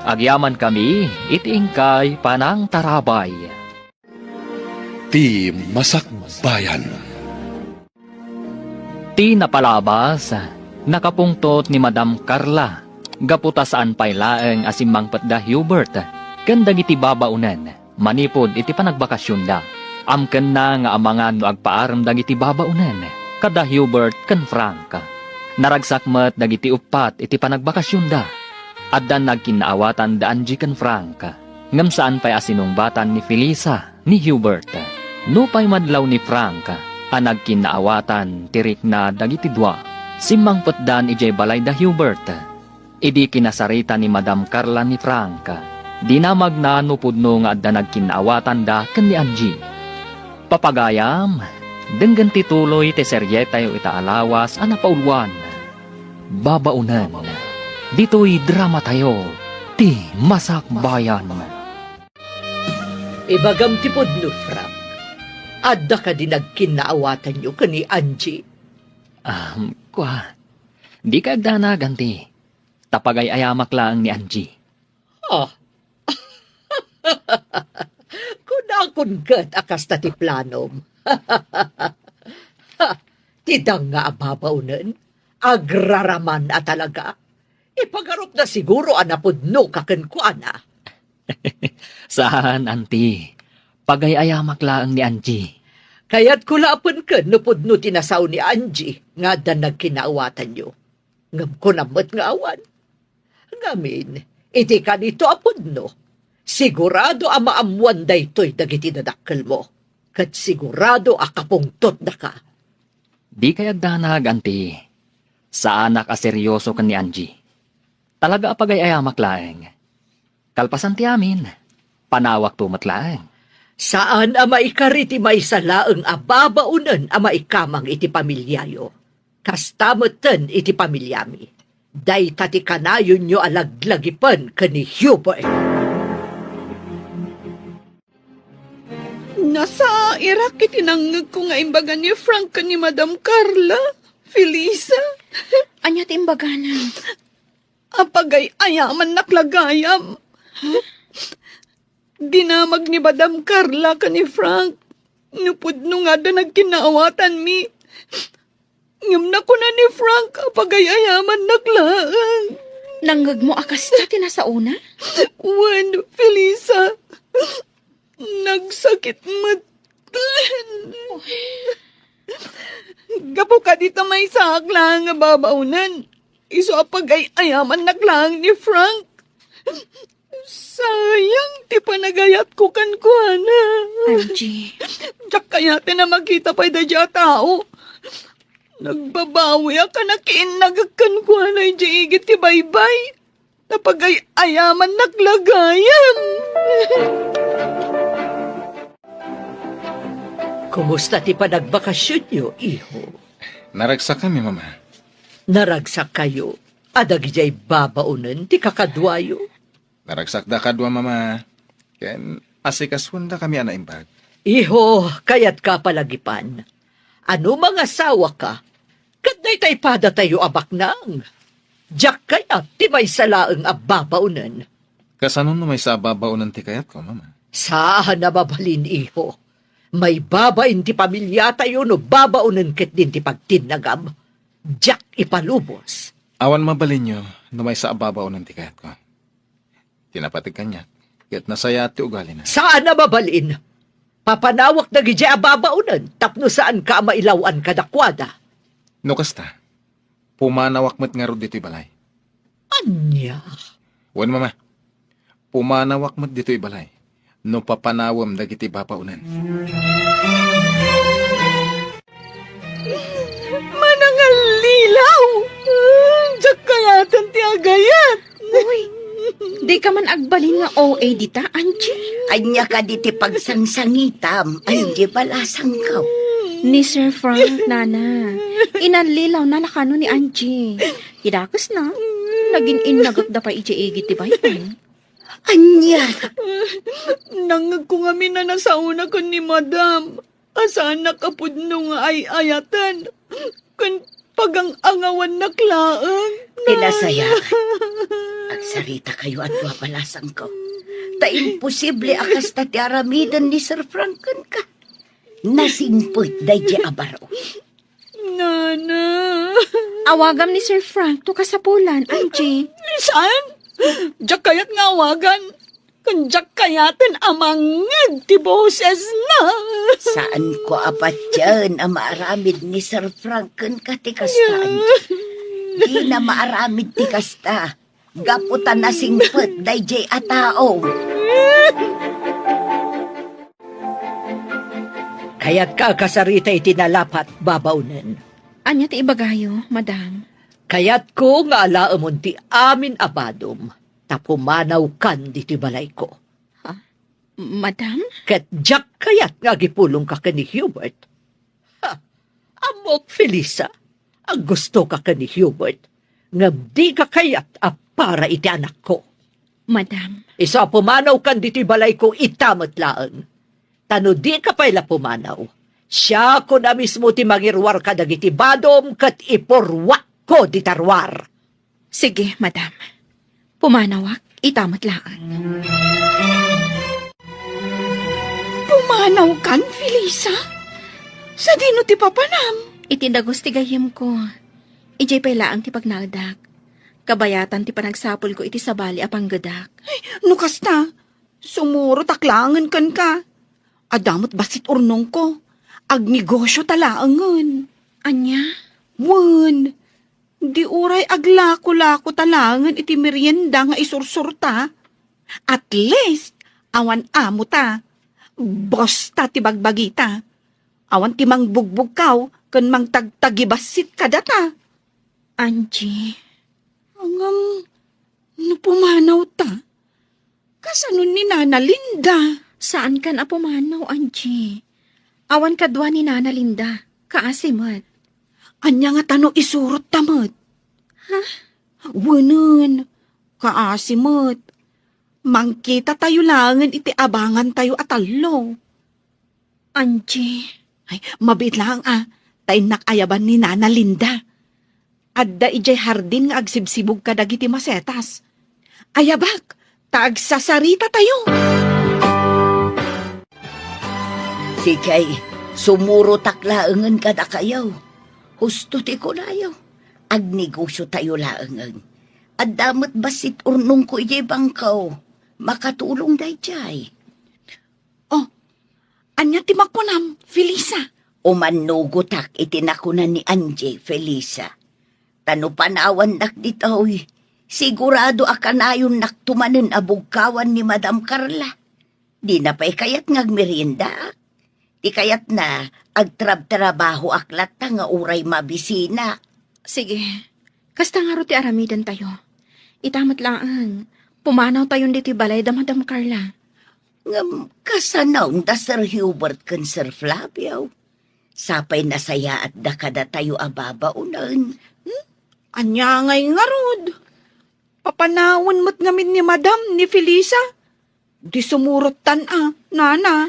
agyamankami iti inkay panangtarabay. Ti Masakbayan. Ti napalabas, nakapungtot ni Madam Carla, gapu ta saan pay laeng a simmangpet da Hubert ken dagiti babaonen manipud iti panagbakasionda. Amkenna nga amangan no agpaarem dagiti babaonen kada Hubert ken Frank. Naragsak met dagiti uppat iti panagbakasionda. Addan nagkinnaawatan da Angie ken Frank, ngem saan pay a sinungbatan ni Felisa ni Hubert. Nupay madlaw ni Frank a nagkinnaawatan ti rikna dagiti dua, simmangpetdan idiay balay da Hubert. Idi kinasarita ni Madam Carla ni Frank, dinamagna no pudno nga adda nagkinnaawatanda ken ni Angie. Papagayam, denggen ti tuloy ti serietayo ita a lawas a napauluan, Babaonen. Ditoy dramatayo, Ti Masakbayan. Ibagam ti pudno, Frank. Adda kadi nagkinnaawatanyo ken ni Angie? Ah, kua, dikay agdanag, Auntie. Ta pagay-ayamak laeng ni Angie. Ah. Kunakon ket a kasta ti planom. Ha, ti danga a babaonen, agraraman a talaga. Ipagarupna siguro a napudnoka kenkuana. Saan, Auntie. Pagay-ayamak laeng ni Angie. Kayatko la a penken no pudno ti nasao ni Angie nga addan nagkinnaawatanyo. Ngem kunam met nga awan. Ngamin, iti kanito a pudno, sigurado a maammoan daytoy dagiti dadakkelmo, ket sigurado a kapungtotdaka. Dikay agdanag, Auntie. Saanak a serioso ken ni Angie. Talaga a pagay-ayamak laeng. Kalpasan ti amin, panawakto met laeng. Saan a maikari ti maysa laeng a babaonen a maikamang iti pamiliayo. Kasta metten iti pamiliami. Dayta ti kanayonyo a laglagipen ken ni Hubert. Nasairak iti nangngegko nga imbaga ni Frank ken ni Madam Carla. Felisa. Ania ti imbagana? Apagay-ayamannak la gayam. Dinamag ni Madam Carla ken ni Frank no pudno nga adda nagkinnaawatanmi. Ngem nakuna ni Frank a pagay-ayamannak laeng. Nangngegmo a kasta ti nasaona? Wen, Felisa. Nagsakit met. Gapu kadi ta maysaak laeng a babaonen, isu a pagay-ayamannak laeng ni Frank. Sayang ti panagayatko kenkuana. Angie. Diak kayaten a makita pay daydiay a tao. Nagbabawiak a nakiinnagek kenkuana idiay igid ti baybay. Napagay-ayamannak la gayam. Kumusta ti panagbakasionyo, iho? Naragsakami, Mama. Naragsakkayo a dagidiay babaonen ti kakaduayo? Naragsakda kadua, Mama, ken asikasuendakami a naimbag. Iho, kayatka a palagipan a no mangasawaka, ket daytay padatayo a baknang. Diak kayat ti maysa laeng a babaonen. Kasano no maysa a babaonen ti kayatko, Mama? Saan a mabalin, iho. Maibabain ti pamiliatayo no babaonen ketdin ti pagtinnagam. Diak ipalubos. Awan mabalinyo no maysa a babaonen ti kayatko. Ti napateg kaniak, ket nasayaat ti ugalina. Saan a mabalin! Papanawak dagidiay a babaonen tapno saanka a mailaw-an kadakuada. No kasta, pumanawak met ngarud ditoy balay. Ania? Wen, Mama. Pumanawak met ditoy balay no papanawem dagiti babaonen. Manangallilaw! Diak kayaten ti agayat! Uy, dika man agbalin nga O A dita, Angie? Ania kadi ti pagsangsangitam, Angie Balasangko? Ni Sir Frank, Nana. Inallilawna la kano ni Angie. Ti dakesna, nagin-innagekda pay idiay igid ti baybay. Ania? Nangngegko ngamin a nasaona ken ni Madam. A saannak a pudno nga ay-ayaten ken pagang-angawannak laeng. Ti nasayaat, agsaritakayo a dua, Balasangko. Ta imposible a kasta ti aramiden ni Sir Frank kenka. Nasingpet daydiay a baro. Nana. Awagam ni Sir Frank no kasapulan, Angie. Saan? Diak kayat nga awagan. Ken diak kayaten a mangngeg ti bosesna. Saanko a patien a maaramid ni Sir Frank kenka ti kasta, Angie. Dina maaramid ti kasta. Gapu ta nasingpet daydiay a tao. Kayatka a kasarita iti nalapat, babaonen. Ania ti ibagayo, Madam? Kayatko nga alaemon ti amin a badom ta pumanawkan ditoy balayko. Ha? Madam? Ket diak kayat nga agipulongka ken ni Hubert. Ha! Ammok, Felisa, a gustoka ken ni Hubert, ngem dika kayat a para iti anakko. Madam. Isu a pumanawkan ditoy balayko ita met laeng. Ta no dika pay la pumanaw, siakon a mismo ti mangiruar kadagiti badom ket ipurruakko dita ruar. Sige, madam. Pumanawak, ita met laeng. Pumanawkan, Felisa? Sadino ti papanam? Iti dagus ti gayyemko. Idiay pay laeng ti pagnaedak. Kabayatan ti panagsapulko iti sabali a panggedak. Ay, no kasta, sumurotak laengen kenka. Adda met bassit urnongko. Agnegosio ta laengen. Ania? Wen, di uray aglako-lako ta laengen iti merienda nga isursurta. At least, awan amo ta. Boss ta ti bagbagita. Awan ti mangbugbugkaw ken mangtagtagi bassit kadata. Angie. Ngem, no pumanawta, kasano ni Nana Linda? Saankan a pumanaw, Angie. Awan kadua ni Nana Linda. Kaasi met. Ania ngata no isurotta met? Ha? Wenen, kaasi met. Mangkitatayo laengen iti abangantayo a tallo. Angie. Ay, mabiit laeng a. ta innak ayaban ni Nana Linda. Adda idiay hardin nga agsibsibug kadagiti masetas. Ayabak, ta agsasarita tayo. Sige, sumurotak laengen kadakayo. Husto ti kunayo. Agnegosio tayo laengen. Adda met bassit urnongko idiay bangko. Makatulong daydiay. Oh, ania ti makunam, Felisa? Umannugotak iti nakuna ni Angie, Felisa. Ta no panawannak ditoy, sigurado a kanayonnakto manen a bugkawan ni Madam Carla. Dina pay kayat nga agmeriendaak. Ti kayatna, agtrabtrabahoak latta nga uray mabisinak. Sige. Kasta ngarud ti aramidentayo. Ita met laeng, pumanawtayon ditoy balay da Madam Carla. Ngem kasano da Sir Hubert ken Sir Flavio? Sapay nasayaatda kadatayo a babaonen. Hmm? Ania ngay ngarud? Papanawen met ngamin ni Madam ni Felisa? Di sumurottan a, Nana.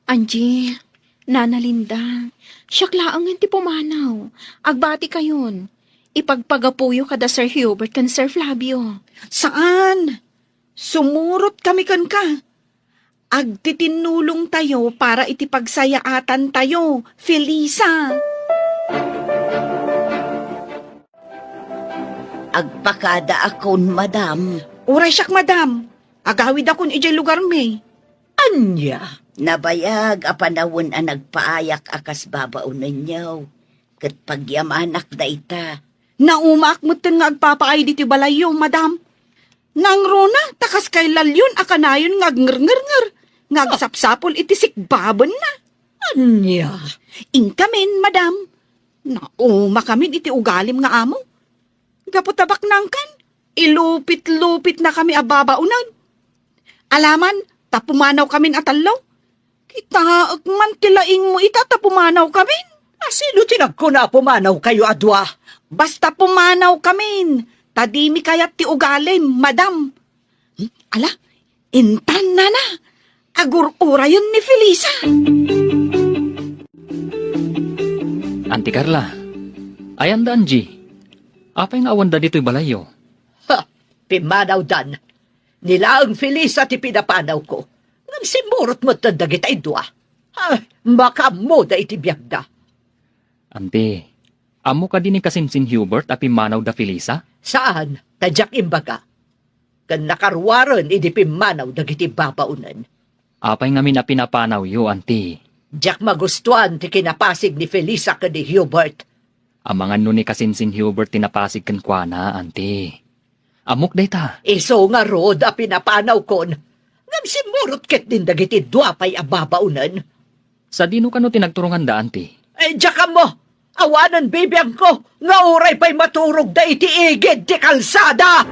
Angie, Nana Linda, siak laengen ti pumanaw. Agbatikayon. Ipagpagapuyo kada Sir Hubert ken Sir Flavio. Saan? Sumurotkami kenka. Agtitinnulongtayo para iti pagsayaatantayo, Felisa. Agpakadaakon, Madam. Uray siak, Madam. Agawidakon idiay lugarmi. Ania? Nabayag a panawen a nagpaayak a kas babaonenyo. Ket pagyamanak dayta. Naumaak metten nga agpapaay ditoy balayyo, Madam. Nangruna, ta kas kay lalyon a kanayon nga agngerngernger, nga agsapsapul iti sikbabenna. Ania? Inkamin, Madam. Naumakamin iti ugalim nga amo. Gapu ta baknangkan, ilupit-lupitnakami a babaonen. Alaman, ta pumanawkamin a tallo. Kitaek man ti laingmo ita ta pumanawkamin. A, sino ti nagkuna a pumanawkayo a dua? Basta pumanawkamin, ta dimi kayat ti ugalim, Madam. Hmm, ala, intan, Nana, agur-urayen ni Felisa. Anti Carla, ayan da Angie? Apay nga awanda ditoy balayyo? Ha! Pimmanawdan. Ni laeng Felisa ti pinapanawko. Ngem simmurot metten dagitay dua. Ha! Makaammoda iti biagda. Anti, ammo kadi ni Kasinsin Hubert a pimmanaw da Felisa? Saan, ta diak imbaga. Ken nakaruaren idi pimmanaw dagiti babaonen. Apay ngamin a pinapanawyo, Anti? Diak magustuan ti kinapasig ni Felisa ken ni Hubert. Amangan no ni Kasinsin Hubert ti napasig kenkuana, Anti. Ammok dayta. Isu ngarud a pinapanawkon. Ngem simmurot ketdin dagiti dua pay a babaonen. Sadino kano ti nagturonganda, Anti? Eh, diak ammo. Awanen bibiangko nga uray pay maturogda iti igid ti kalsada.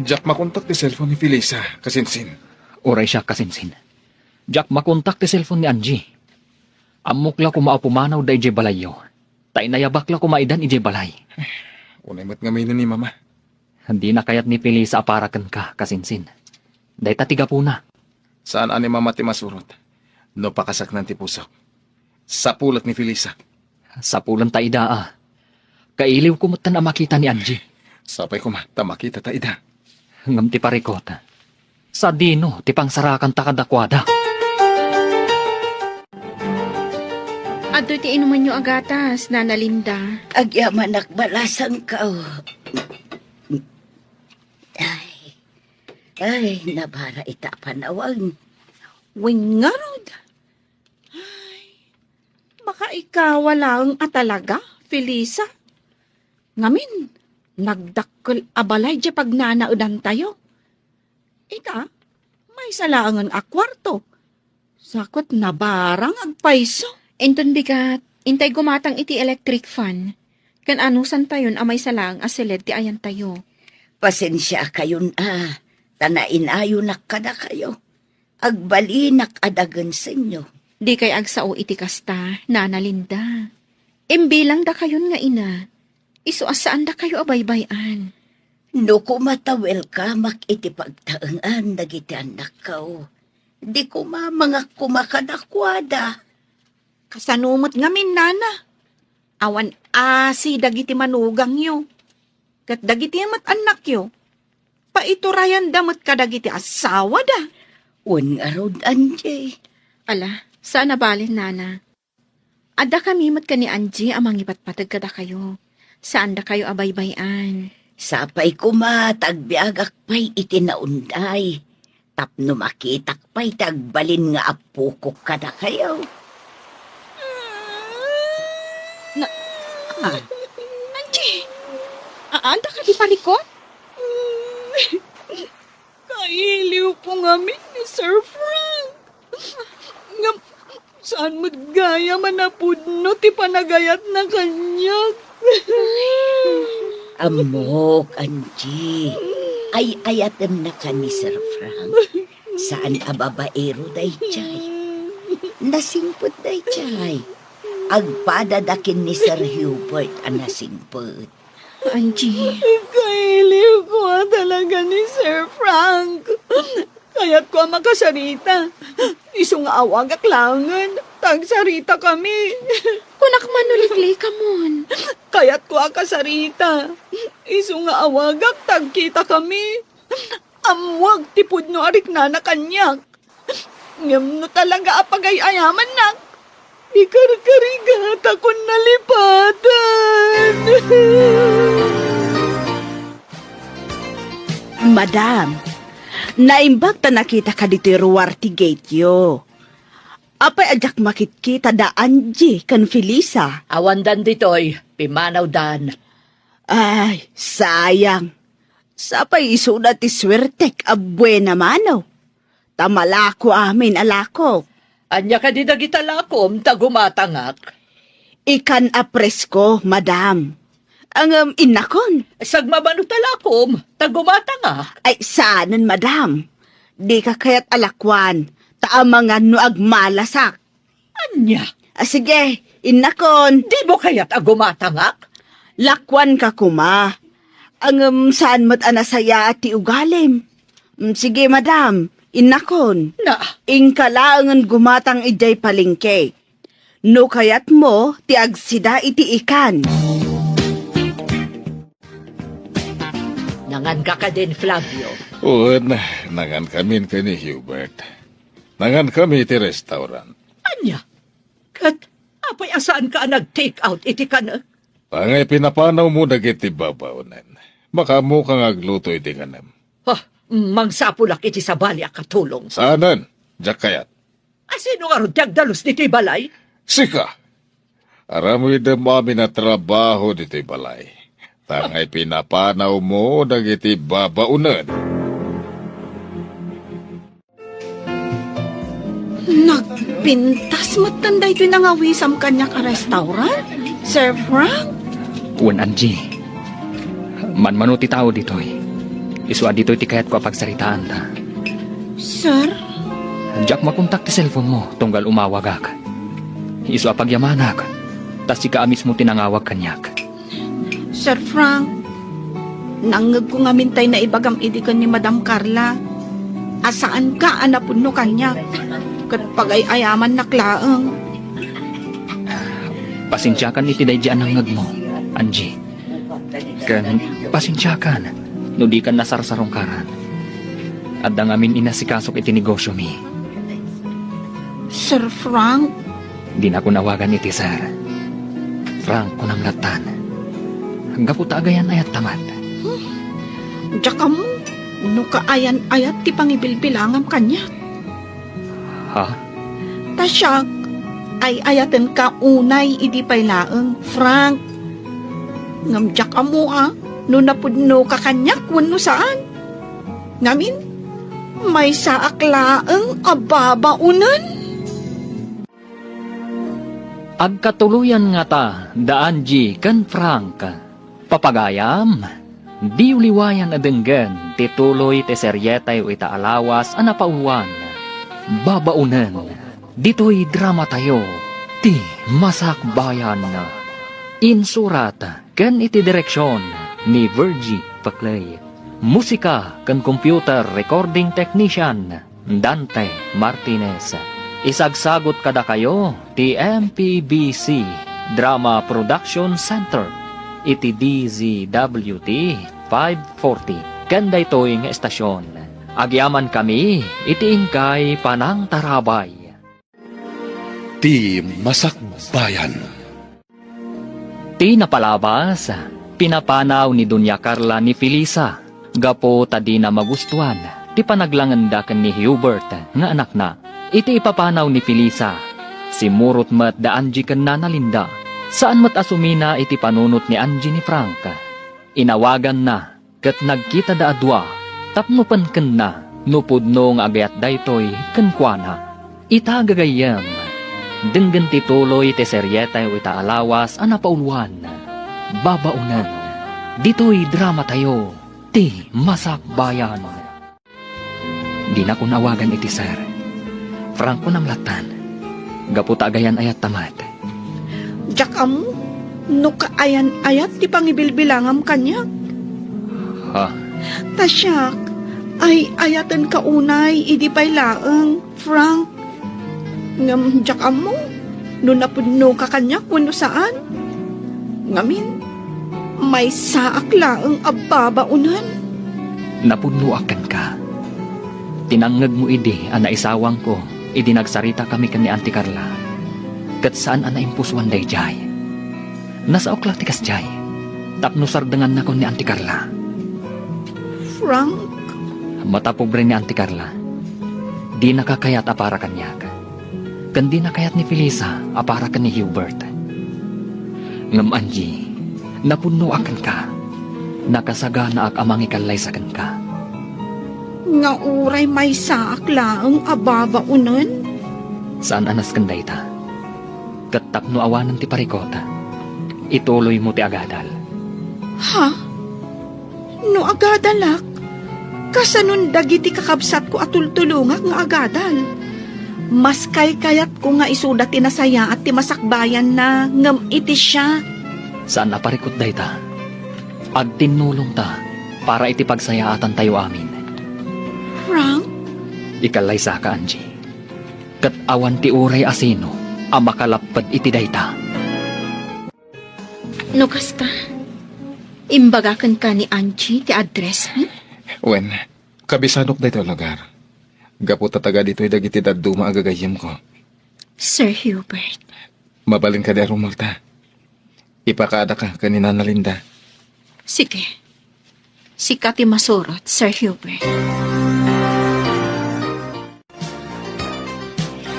Diak makontak ti cellphone ni Felisa, Kasinsin. Uray siak, Kasinsin. Diak makontak ti cellphone ni Angie. Ammok la koma a pumanawda idiay balayyo. Ta inayabak la koma idan idiay balay. Unay met ngamin ni Mama. Dina kayat ni Felisa a para kenka, Kasinsin. Dayta ti gapuna. Saan a ni Mama ti masurot no pakasaknan ti pusok. Sapulat ni Felisa. Sapulanta ida a. Kailiwko metten a makita ni Angie. Sapay koma ta makitata ida. Ngem ti parikot, sadino ti pangsarakanta kadakuada? Adtoy ti inumanyo a gatas, Nana Linda. Agyamanak balasangko. Ay. Ay, nabara ita a panawen. Wen ngarud. Ay, makaikawa laeng a talaga, Felisa. Ngamin, nagdakkel a balay diay pagnanaedantayo. Ita, maysa laengen a kuarto. Sa ket nabara nga agpayso. Inton bigat, intay gumatang iti electric fan. Ken anusantayon a maysa laeng a siled ti ayantayo. Pasensiakayon a, ta nainayonak kadakayo. Agbalinak a dagensenyo. Dikay agsao iti kasta, Nana Linda. Imbilang dakayon nga ina, isu a saan dakayo a baybay-an. No koma ta welcomeak iti pagtaengan dagiti annakko, di koma mangakuma kadakuada. Kasano met ngamin, nana? Awan asi dagiti manugangyo. Ket dagiti met annakyo, paiturayanda met kadagiti assawada. Wen ngarud, Angie. Ala, saan a bale, nana. Adda kami met ken ni Angie a mangipatpateg kadakayo. Saandakayo a baybay-an. Sapay koma ta agbiagak pay iti naunday, tapno makitak pay ti agbalin nga appokok kadakayo. Na, ah, Angie, aanda kadi parikut? Kailiwko ngamin ni Sir Frank. Ngem saan met gayam a napudno ti panagayatna kaniak. Ammok, Angie. Ay-ayatennaka ni Sir Frank. Saan a babaero daydiay. Nasingpet daydiay. Agpadada ken ni Sir Hubert a nasingpet. Angie. Kailiwko a talaga ni Sir Frank. Kayatko a makasarita. Isu nga awagak laengen, ta agsaritakami. Kunak man no liklikamon. Kayatko a kasarita. Isu nga awagak, ta agkitakami. Ammoak ti pudno a riknana kaniak. Ngem no talaga a pagay-ayamannak, ikarkarigatakon nalipatan. Madam, naimbag ta nakitaka ditoy ruar ti gate-yo. Apay a diak makitkita da Angie ken Felisa? Awandan ditoy, pimmanawdan. Ay, sayang. Sapay isuda ti suertek a buena mano. Ta malako amin a lakok. Ania kadi dagita lakom ta gumatangak? Ikan a presko, madam. Ngem innakon. Sagmamano ta lakom ta gumatangak. Ay, saanen, madam. Dika kayat a lakuan, ta amangan no agmalasak. Ania? Ah, sige, innakon. Dimo kayat a gumatangak? Lakuanka koma. Ngem saan met a nasayaat ti ugalim. Mm, sige, madam, innakon. Na? Inka laengen gumatang idiay palengke. No kayatmo ti agsida iti ikan. Nanganka kadin, Flavio? Wen, nangankamin ken ni Hubert. Nangankami iti restaurant. Ania? Ket apay a saanka a nag-take out iti kanek? Angay pinapanawmo dagiti babaonen. Makaammok nga agluto iti nganem. Ha, mangsapulak iti sabali a katulong. Saanen, diak kayat. A sino ngarud ti agdalus ditoy balay? Sika! Aramidem amin a trabaho ditoy balay. Ta angay pinapanawmo dagiti babaonen. Nagpintas metten daytoy nangawisam kaniak a restaurant, Sir Frank? Wen, Angie. Manmano ti tao ditoy. Isu a ditoy ti kayatko a pagsaritaanta. Sir? Diak makontak ti cellphone-mo tunggal umawagak. Isu a pagyamanak, ta sika a mismo ti nangawag kaniak. Sir Frank, nangngegko ngamin tay naibagam idi ken ni Madam Carla a saanka a napudno kaniak ket pagay-ayamannak laeng. Pasensiakan iti daydi a nangngegmo, Angie. Ken pasensiakan no dikan nasarsarungkaran. Adda ngamin inasikasok iti negosyomi. Sir Frank? Dinakon awagan iti sir. Frank, kunam lattan. Gapu ta agayan-ayatta met. Hmm. Diak ammo no kaayan-ayat ti pangibilbilangam kaniak. Ha? Ta siak, ay-ayatenka unay idi pay laeng, Frank. Ngem diak ammo a no napudnoka kaniak wenno saan. Ngamin, maysaak laeng a babaonen. Agkatuloyan ngata da Angie ken Frank. Papagayam, diyo liwayan a denggen ti tuloy ti serietayo ita a lawas a napauluan, Babaonen, ditoy dramatayo, ti Masakbayan. Insurat ken iti direksion ni Virgie Paclay. Musika ken computer recording technician, Dante Martinez. Isagsagut kadakayo ti M P B C Drama Production Center iti D Z W T five forty. Ken daytoy nga estasion, agyamankami iti inkay panangtarabay. Ti Masakbayan. Ti napalabas, pinapanaw ni Doña Carla ni Felisa gapu ta dina magustuan ti panaglangenda ken ni Hubert nga anakna. Iti ipapanaw ni Felisa, simmurot met da Angie ken Nana Linda. Saan met a sumina iti panunot ni Angie ni Frank. Inawaganna ket nagkitada a dua tapno penkenna no pudno nga agayat daytoy kenkuana. Ita gagayyem, denggen ti tuloy ti serietayo ita a lawas a napauluan, Babaonen. Ditoy dramatayo, Ti Masakbayan. Dinakon awagan iti sir. Frank, kunam lattan. Gapu ta agayan-ayatta met. Diak ammo no kaayan-ayat ti pangibilbilangam kaniak. Ha? Ta siak, ay-ayatenka unay idi pay laeng, Frank. Ngem diak ammo no napudnoka kaniak wenno saan. Ngamin, maysaak laeng a babaonen. Napudnoak kenka. Tinangngegmo idi a naisawangko idi nagsaritakami ken ni Auntie Carla. Ket saan a naimpusoan daydiay. Nasaok la ti kasdiay, tapno sardengannakon ni Auntie Carla. Frank? Matapobre ni Auntie Carla. Dinaka kayat a para kaniak. Ken dina kayat ni Felisa a para ken ni Hubert. Ngem Angie, napudnoak kenka. Nakasaganaak a mangikallaysa kenka. Nga uray maysaak laeng a babaonen? Saan a nasken dayta. Ket tapno awanen ti parikut, ituloymo ti agadal. Ha? No agadalak, kasanon dagiti kakabsatko a tultulongak nga agadal? Mas kaykayatko nga isuda ti nasayaat ti masakbayanna ngem iti siak. Saan a parikut dayta. Agtinnulongta para iti pagsayaatantayo amin. Frank? Ikallaysaka, Angie. Ket awan ti uray a sino a makalapped iti dayta. No kasta, imbaga kenka ni Angie ti address, hmm? Wen, kabisanok daytoy a lugar. Gapu ta taga ditoy dagiti dadduma a gagayyemko. Sir Hubert. Mabalin kadi a rummuarta? Ipakaadaka ken ni Nana Linda. Sige. Sika ti masurot, Sir Hubert.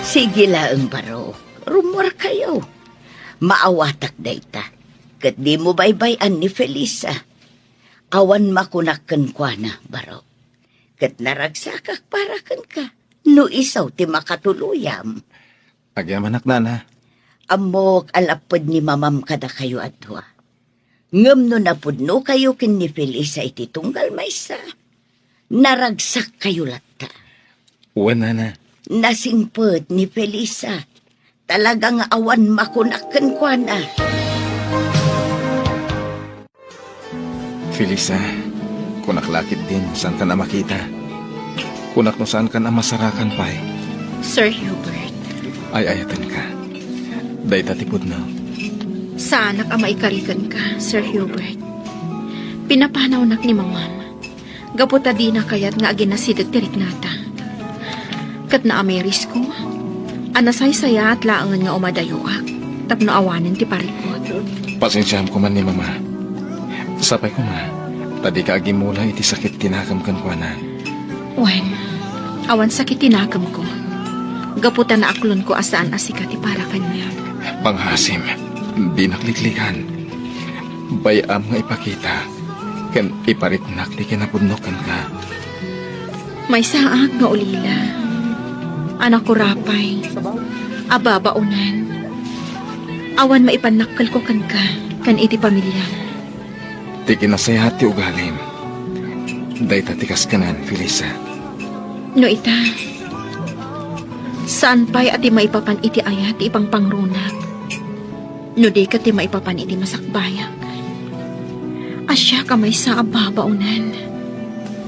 Sige laeng, Barok. Rummuarkayo. Maawatak dayta. Ket dimo baybay-an ni Felisa. Awan makunak kenkuana, Barok. Ket naragsakak para kenka, no isu ti makatuluyam. Agyamanak, Nana. Ammok a lapped ni Mamam kadakayo a dua. Ngem no napudnokayo ken ni Felisa iti tunggal maysa, naragsakkayo latta. Wen, Nana. Nasingpet ni Felisa. Talaga nga awan makunak kenkuana. Felisa, kunak la ketdin, saankan a makita. Kunak no saankan a masarakan pay. Sir Hubert. Ay-ayatenka. Dayta ti pudno. Saanak a maikari kenka, Sir Hubert. Pinapanawnak ni Mamam. Gapu ta dina kayat nga aginasideg ti riknata. Ket naamirisko a nasaysayaat laengen nga umadayoak tapno awanen ti parikut. Pasensiaam koma ni Mama. Sapay koma ta dika agimmula iti sakit ti nakem kenkuana. Wen, awan sakit ti nakemko. Gapu ta naaklonko a saan a sika ti para kaniak. Pangngaasim, dinak liklikan. Bay-am nga ipakita ken ipariknak ti kinapudno kenka. Maysaak nga ulila a nakurapay a babaonan. Awan maipannakkelko kenka ken iti pamiliam. Ti kinasayaat ti ugalim, dayta ti kaskanan, Felisa. No ita, saan pay a ti maipapan iti ayat ti ipangpangrunak. No di ket ti maipapan iti masakbayak. A siak a maysa a babaonan.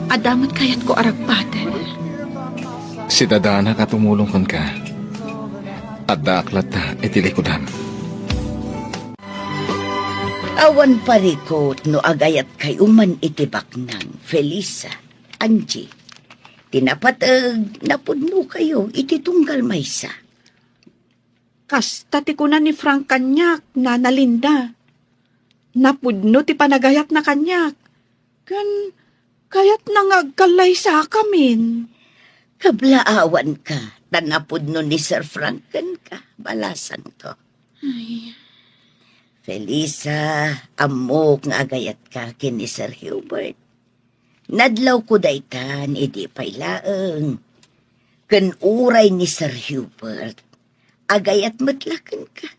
Adda met kayatko a ragpaten. Sidadanak a tumulong kenka. Addaak latta iti likudam. Awan parikut no agayatkayo man iti baknang, Felisa, Angie. Ti napateg, napudnokayo iti tunggal maysa. Kasta ti kuna ni Frank kaniak, Nana Linda. Napudno ti panagayatna kaniak. Ken kayatna nga agkallaysakamin. Kablaawanka, ta napudno ni Sir Frank kenka, balasangko. Ay. Felisa, ammok nga agayatka ken ni Sir Hubert. Nadlawko daytan idi pay laeng. Ken uray ni Sir Hubert, agayat met la kenka.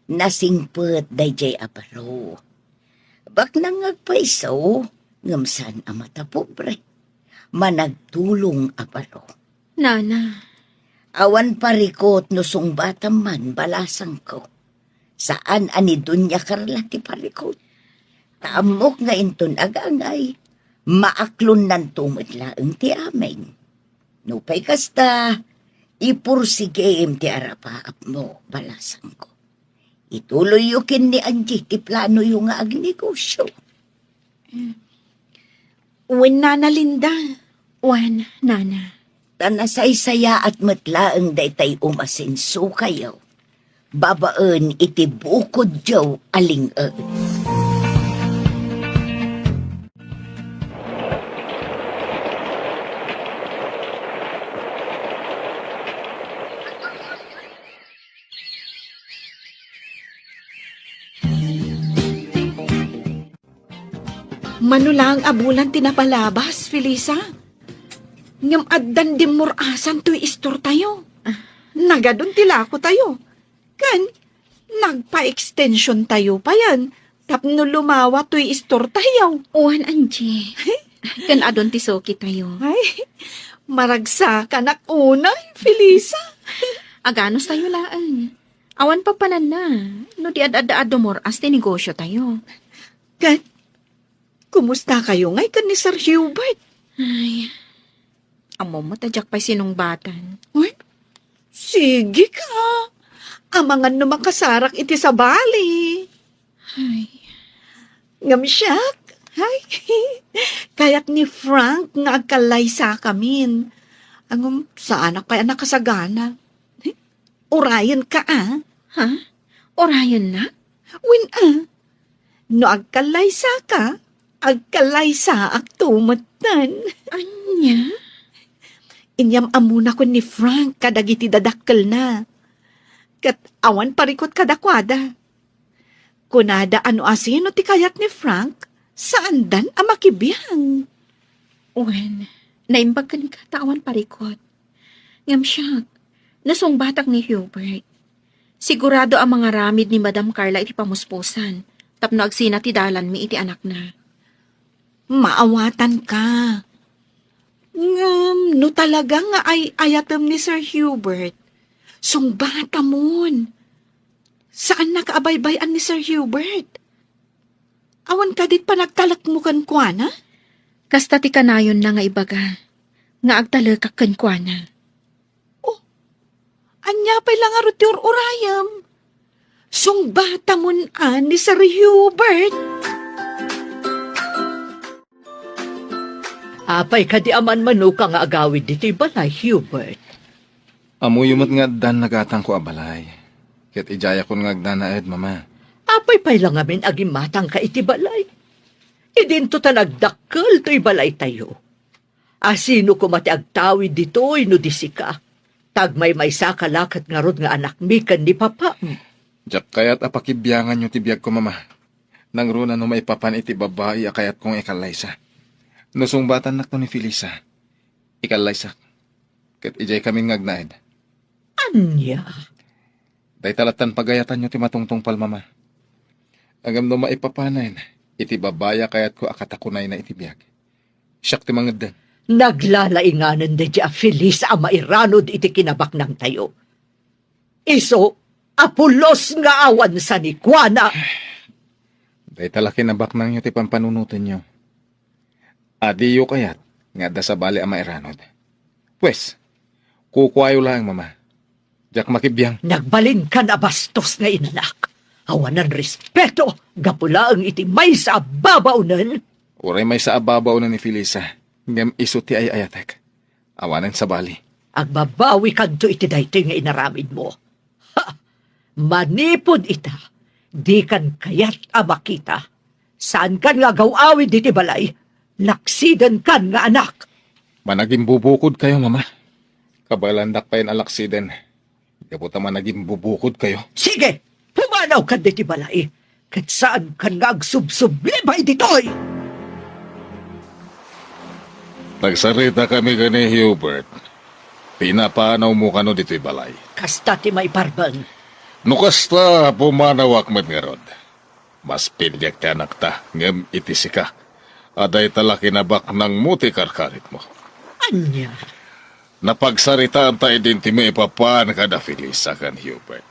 Nasingpet daydiay a baro. Baknang nga agpayso, ngem saan a matapobre. Managtulong a baro. Nana. Awan parikut no sungbatam man, balasangko. Saan a ni Doña Carla ti parikut. Ta ammok nga inton agangay, maaklonnanto met laeng ti amin. Nupay kasta, ipursigim ti arapaapmo, balasangko. Ituloyyo ken ni Angie ti planoyo nga agnegosio. Wen, Nana Linda. Wen, Nana. Ta nasaysayaat met laeng daytay umasensokayo babaen iti bukodyo a ling-ed. Mano laeng a bulan ti napalabas, Felisa. Ngem addan dimmur-asan toy istortayo. Ah. Nagadun ti lakotayo. Ken nagpa-extensiontayo payen tapno lumawa toy istortayo. Wen, Angie. Ken adun ti sukitayo. Ay, maragsakanak unay, Felisa. Aganustayo laeng. Awan papananna no di ad-adda a dumur-as ti negosiotayo. Ket, kumustakayo ngay ken ni Sir Hubert? Ay, ammom met a diak pay sinungbatan. Uy, sige ka. Amangan no makasarak iti sabali. Ay. Ngem siak, ay, kayat ni Frank nga agkallaysakamin. Ngem saanak pay a nakasagana. Urayenka, a? Ha? Urayennak? Wen, a. No agkallaysaka, agkallaysaakto metten. Ania? Inyam-ammona ken ni Frank kadagiti dadakkelna. Ket awan parikut kadakuada. Kunada a no asino ti kayat ni Frank, saandan a makibiang. Wen, naimbag kenka ta awan parikut. Ngem siak, nasungbatak ni Hubert. Sigurado a mangaramid ni Madam Carla iti pamuspusan tapno agsina ti dalanmi iti anakna. Maawatanka. Ngem no talaga nga ay-ayatem ni Sir Hubert, sungbatamon. Saannak a baybay-an ni Sir Hubert. Awan kadi panagtalekmo kenkuana? Kasta ti kanayonna nga ibaga nga agtalekak kenkuana. Oh, ania pay la ngarud ti ur-urayem? Sungbatamon a ni Sir Hubert. Apay kadi a manmanoka nga agawid ditoy balay, Hubert? Ammoyo met nga addan nagatangko a balay. Ket idiayakon nga agnanaed, Mama. Apay pay la ngamin a gimmatangka iti balay? Idinto ta nagdakkel toy balaytayo. Asino koma ti agtawid ditoy no di sika? Ta agmaymaysaka la ket ngarud nga anakmi ken ni papam. Diak kayat a pakibianganyo ti biagko, Mama. Nangruna no maipapan iti babai a kayatko nga ikallaysa. No sungbatannakto ni Felisa, ikallaysak. Ket idiay kamin nga agnaed. Ania? Dayta lattan pagayatanyo ti matungtungpal, Mama. Ngem no maipapanen iti babai a kayatko a katakunayna iti biag, siak ti mangeddeng. Naglalainganen daydiay a Felisa a mairanod iti kinabaknangtayo. Isu a pulos nga awan sanikuana. Dayta la kinabaknangyo ti pampanunotenyo. A diyo kayat nga adda sabali a mairanod. Pues, kukuayo laeng, Mama. Diak makibiang. Nagbalinkan a bastos nga inanak. Awanan respeto, gapu laeng iti maysa a babaonen. Uray maysa a babaonen ni Felisa, ngem isu ti ay-ayatek. Awanen sabali. Agbabawikanto iti daytoy nga inaramidmo. Ha! Manipud ita, dikan kayat a makita. Saankan nga agaw-awid iti balay. Laksidenkan nga anak. Managimbubukodkayo, Mama. Kabaelandak payen a laksiden. Gapu ta managimbubukodkayo. Sige, pumanawkan ditoy balay. Ket saankan nga agsubsublibay ditoy. Nagsaritakami ken ni Hubert. Pinapanawmo kano ditoy balay? Kasta ti maiparbeng. No kasta, pumanawak met ngarud. Maspiliak ti anakta, ngem iti sika, adda ita la kinabaknangmo ti karkaritmo. Ania? Napagsaritaanta idin ti maipapan kada Felisa ken Hubert.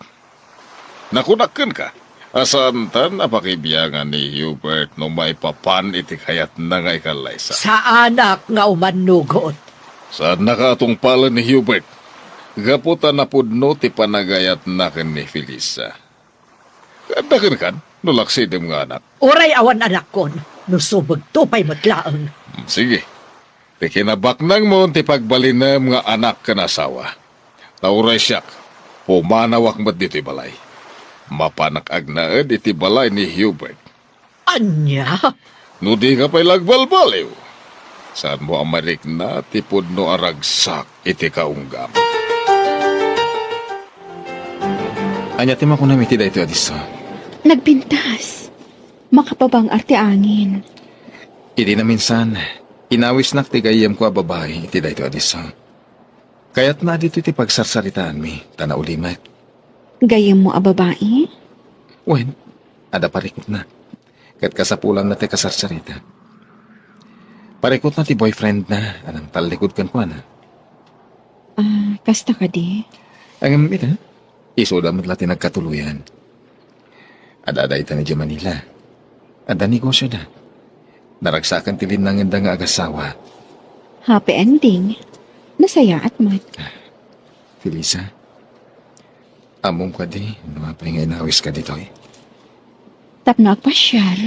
Nakunak kenka, a saantan a pakibiangan ni Hubert no maipapan iti kayatna nga ikallaysa. Saanak nga umannugot. Saannaka a tungpalen ni Hubert, gapu ta napudno ti panagayatna ken ni Felisa. Adda kenkan no laksidem nga anak? Uray awan anakkon, no subegto pay met laeng. Hmm, sige. Ti kinabaknangmo ti pagbalinem nga anak ken asawa. Ta uray siak, pumanawak met ditoy balay. Mapanak agnaed iti balay ni Hubert. Ania? No dika pay la agbalbaliw, saanmo a marikna ti pudno a ragsak iti kaunggam. Ania ti makunam iti daytoy a disso? Nagpintas. Makapabang-ar ti angin. Idi naminsan, inawisnak ti gayyemko a babai iti daytoy a disso. Kayatna a ditoy ti pagsarsaritaanmi, ta naulimek. Gayyemmo a babai? Wen, adda parikutna. Ket kasapulanna ti kasarsarita. Parikutna ti boyfriendna a nangtallikud kenkuana. Ah, kasta kadi? Ngem ita, isuda met la ti nagkatuloyan. Adda dayta idiay Manila. Adda negosioda. Naragsakan ti linnangenda nga agasawa. Happy ending. Nasayaat met. Felisa, ammom kadi no apay nga inawiska ditoy? Tapno agpasiar.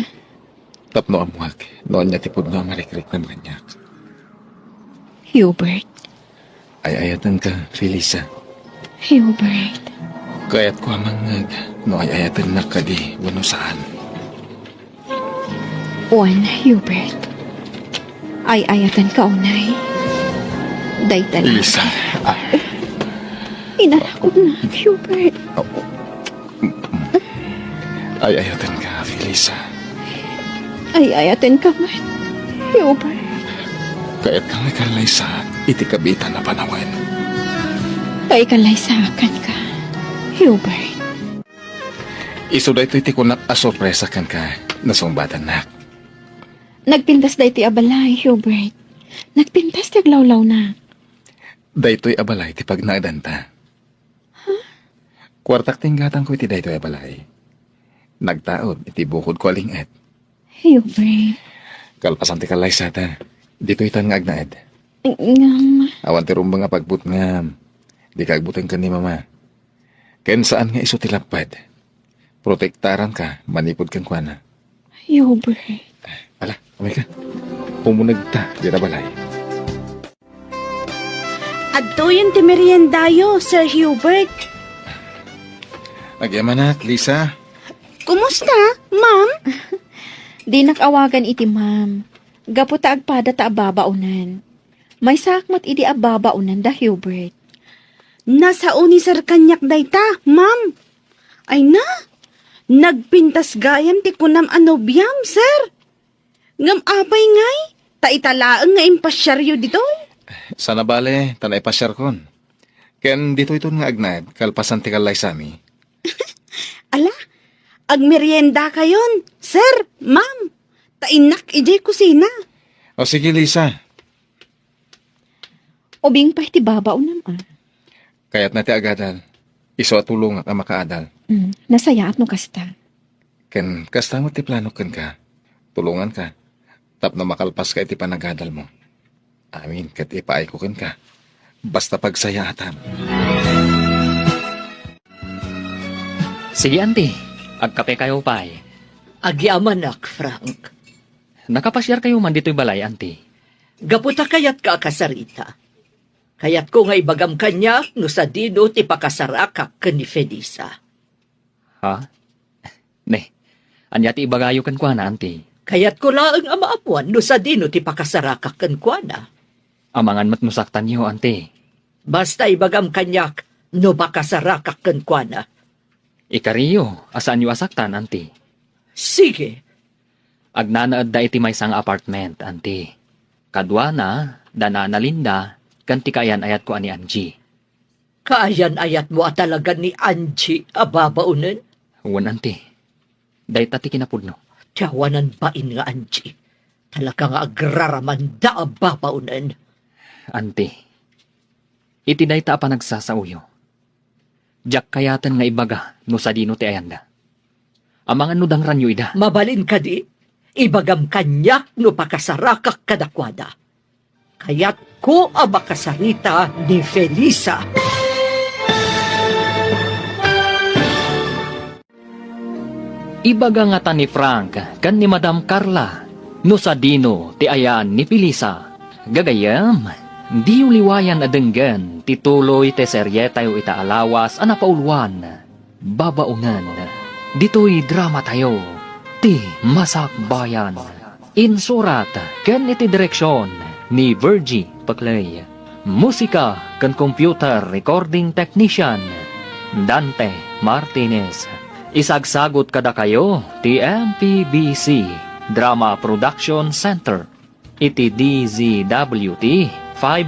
Tapno ammuak no ania ti pudno a marikriknam kaniak. Hubert. Ay-ayatenka, Felisa. Hubert. Kayatko a mangngeg no ay-ayatennak kadi wenno saan. Wen, Hubert. Ay-ayatenka unay. Dayta la. Felisa. Ah. Inarakon na, Hubert. Oh. Ay-ayatenka, Felisa. Ay-ayatenka met, Hubert. Kayatka nga ikallaysaak iti kabiitan a panawen. Ta ikallaysaak kenka, Hubert. Isu daytoy ti kunak a sorpresa kenka, nasungbatannak. Nagpintas daytoy a balay, Hubert. Nagpintas ti aglawlawna. Daytoy a balay ti pagnaedanta. Kuartak ti inggatangko iti daytoy a balay. Nagtaud iti bukodko a ling-et. Hubert. Kalpasan ti kallaysata, ditoytan nga agnaed. Ngem. Awan ti rumbeng a pagbutngam. Dika agbuteng ken ni Mama. Ken saan nga isu ti lapped. Protektaranka manipud kenkuana. Hubert. Ala, umayka. Umunegta dita balay. Adtoyen ti meriendayo, Sir Hubert. Nagyamanak, Lisa. Kumusta, ma'am? Dinak awagan iti ma'am. Gapu ta agpada ta a babaonen. Maysaak met idi a babaonen da Hubert. Nasao ni Sir kaniak dayta, ma'am. Ay na, nagpintas gayam ti kunam a nobiam, sir. Ngem apay ngay, ta ita laeng nga impasiaryo ditoy? Sana bale, ta naipasiarkon. Ken ditoyton nga agnaed, kalpasan ti kallaysami. Ala, agmeriendakayon, sir, ma'am. Ta innak idiay kusina. O sige, Lisa. Ubing pay ti babaonam, a. Kayatna ti agadal. Isu a tulongak a makaadal. Mm, nasayaat no kasta. Ken kasta met ti planok kenka. Tulonganka tapno makalpaska iti panagadalmo. Amin ket ipaayko kenka. Basta pagsayaatam. Sige, Auntie. Agkapekayo pay. Agyamanak, Frank. Nakapasiarkayo man ditoy balay, Auntie? Gapu ta kayatka a kasarita. Kayatko nga ibagam kaniak no sadino ti pakasarakak ken ni Felisa. Ha? Ne, ania ti ibagayo kenkuana, Auntie? Kayatko laeng a maammuan no sadino ti pakasarakak kenkuana. Amangan met no saktanyo, Auntie. Basta ibagam kaniak no pakasarakak kenkuana. Ikariyo a saanyo a saktan, Auntie. Sige. Agnanaedda iti maysa nga apartment, Auntie. Kaduana, da Nana Linda, ken ti kaayan-ayatko a ni Angie. Kaayan-ayatmo a talaga ni Angie a babaonen? Wen, Auntie. Dayta ti kinapudno. Ti awanan bain nga Angie. Talaga nga agraramanda a babaonen. Auntie, iti dayta a panagsasaoyo, diak kayaten nga ibaga no sadino ti ayanda. Amangan no dangranyo ida. Mabalin kadi, ibagam kaniak no pakasarakak kadakuada. Kayatko a makasarita ni Felisa. Ibaga ngata ni Frank ken ni Madam Carla no sadino ti ayan ni Felisa. Gagayyem, diyo liwayan a denggen ti tuloy ti serietayo ita a lawas a napauluan, Babaongen, ditoy dramatayo, Ti Masakbayan. Insurat ken iti direksion ni Virgie Peclay. Musika ken computer recording technician, Dante Martinez. Isagsagut kadakayo ti M P B C Drama Production Center iti D Z W T five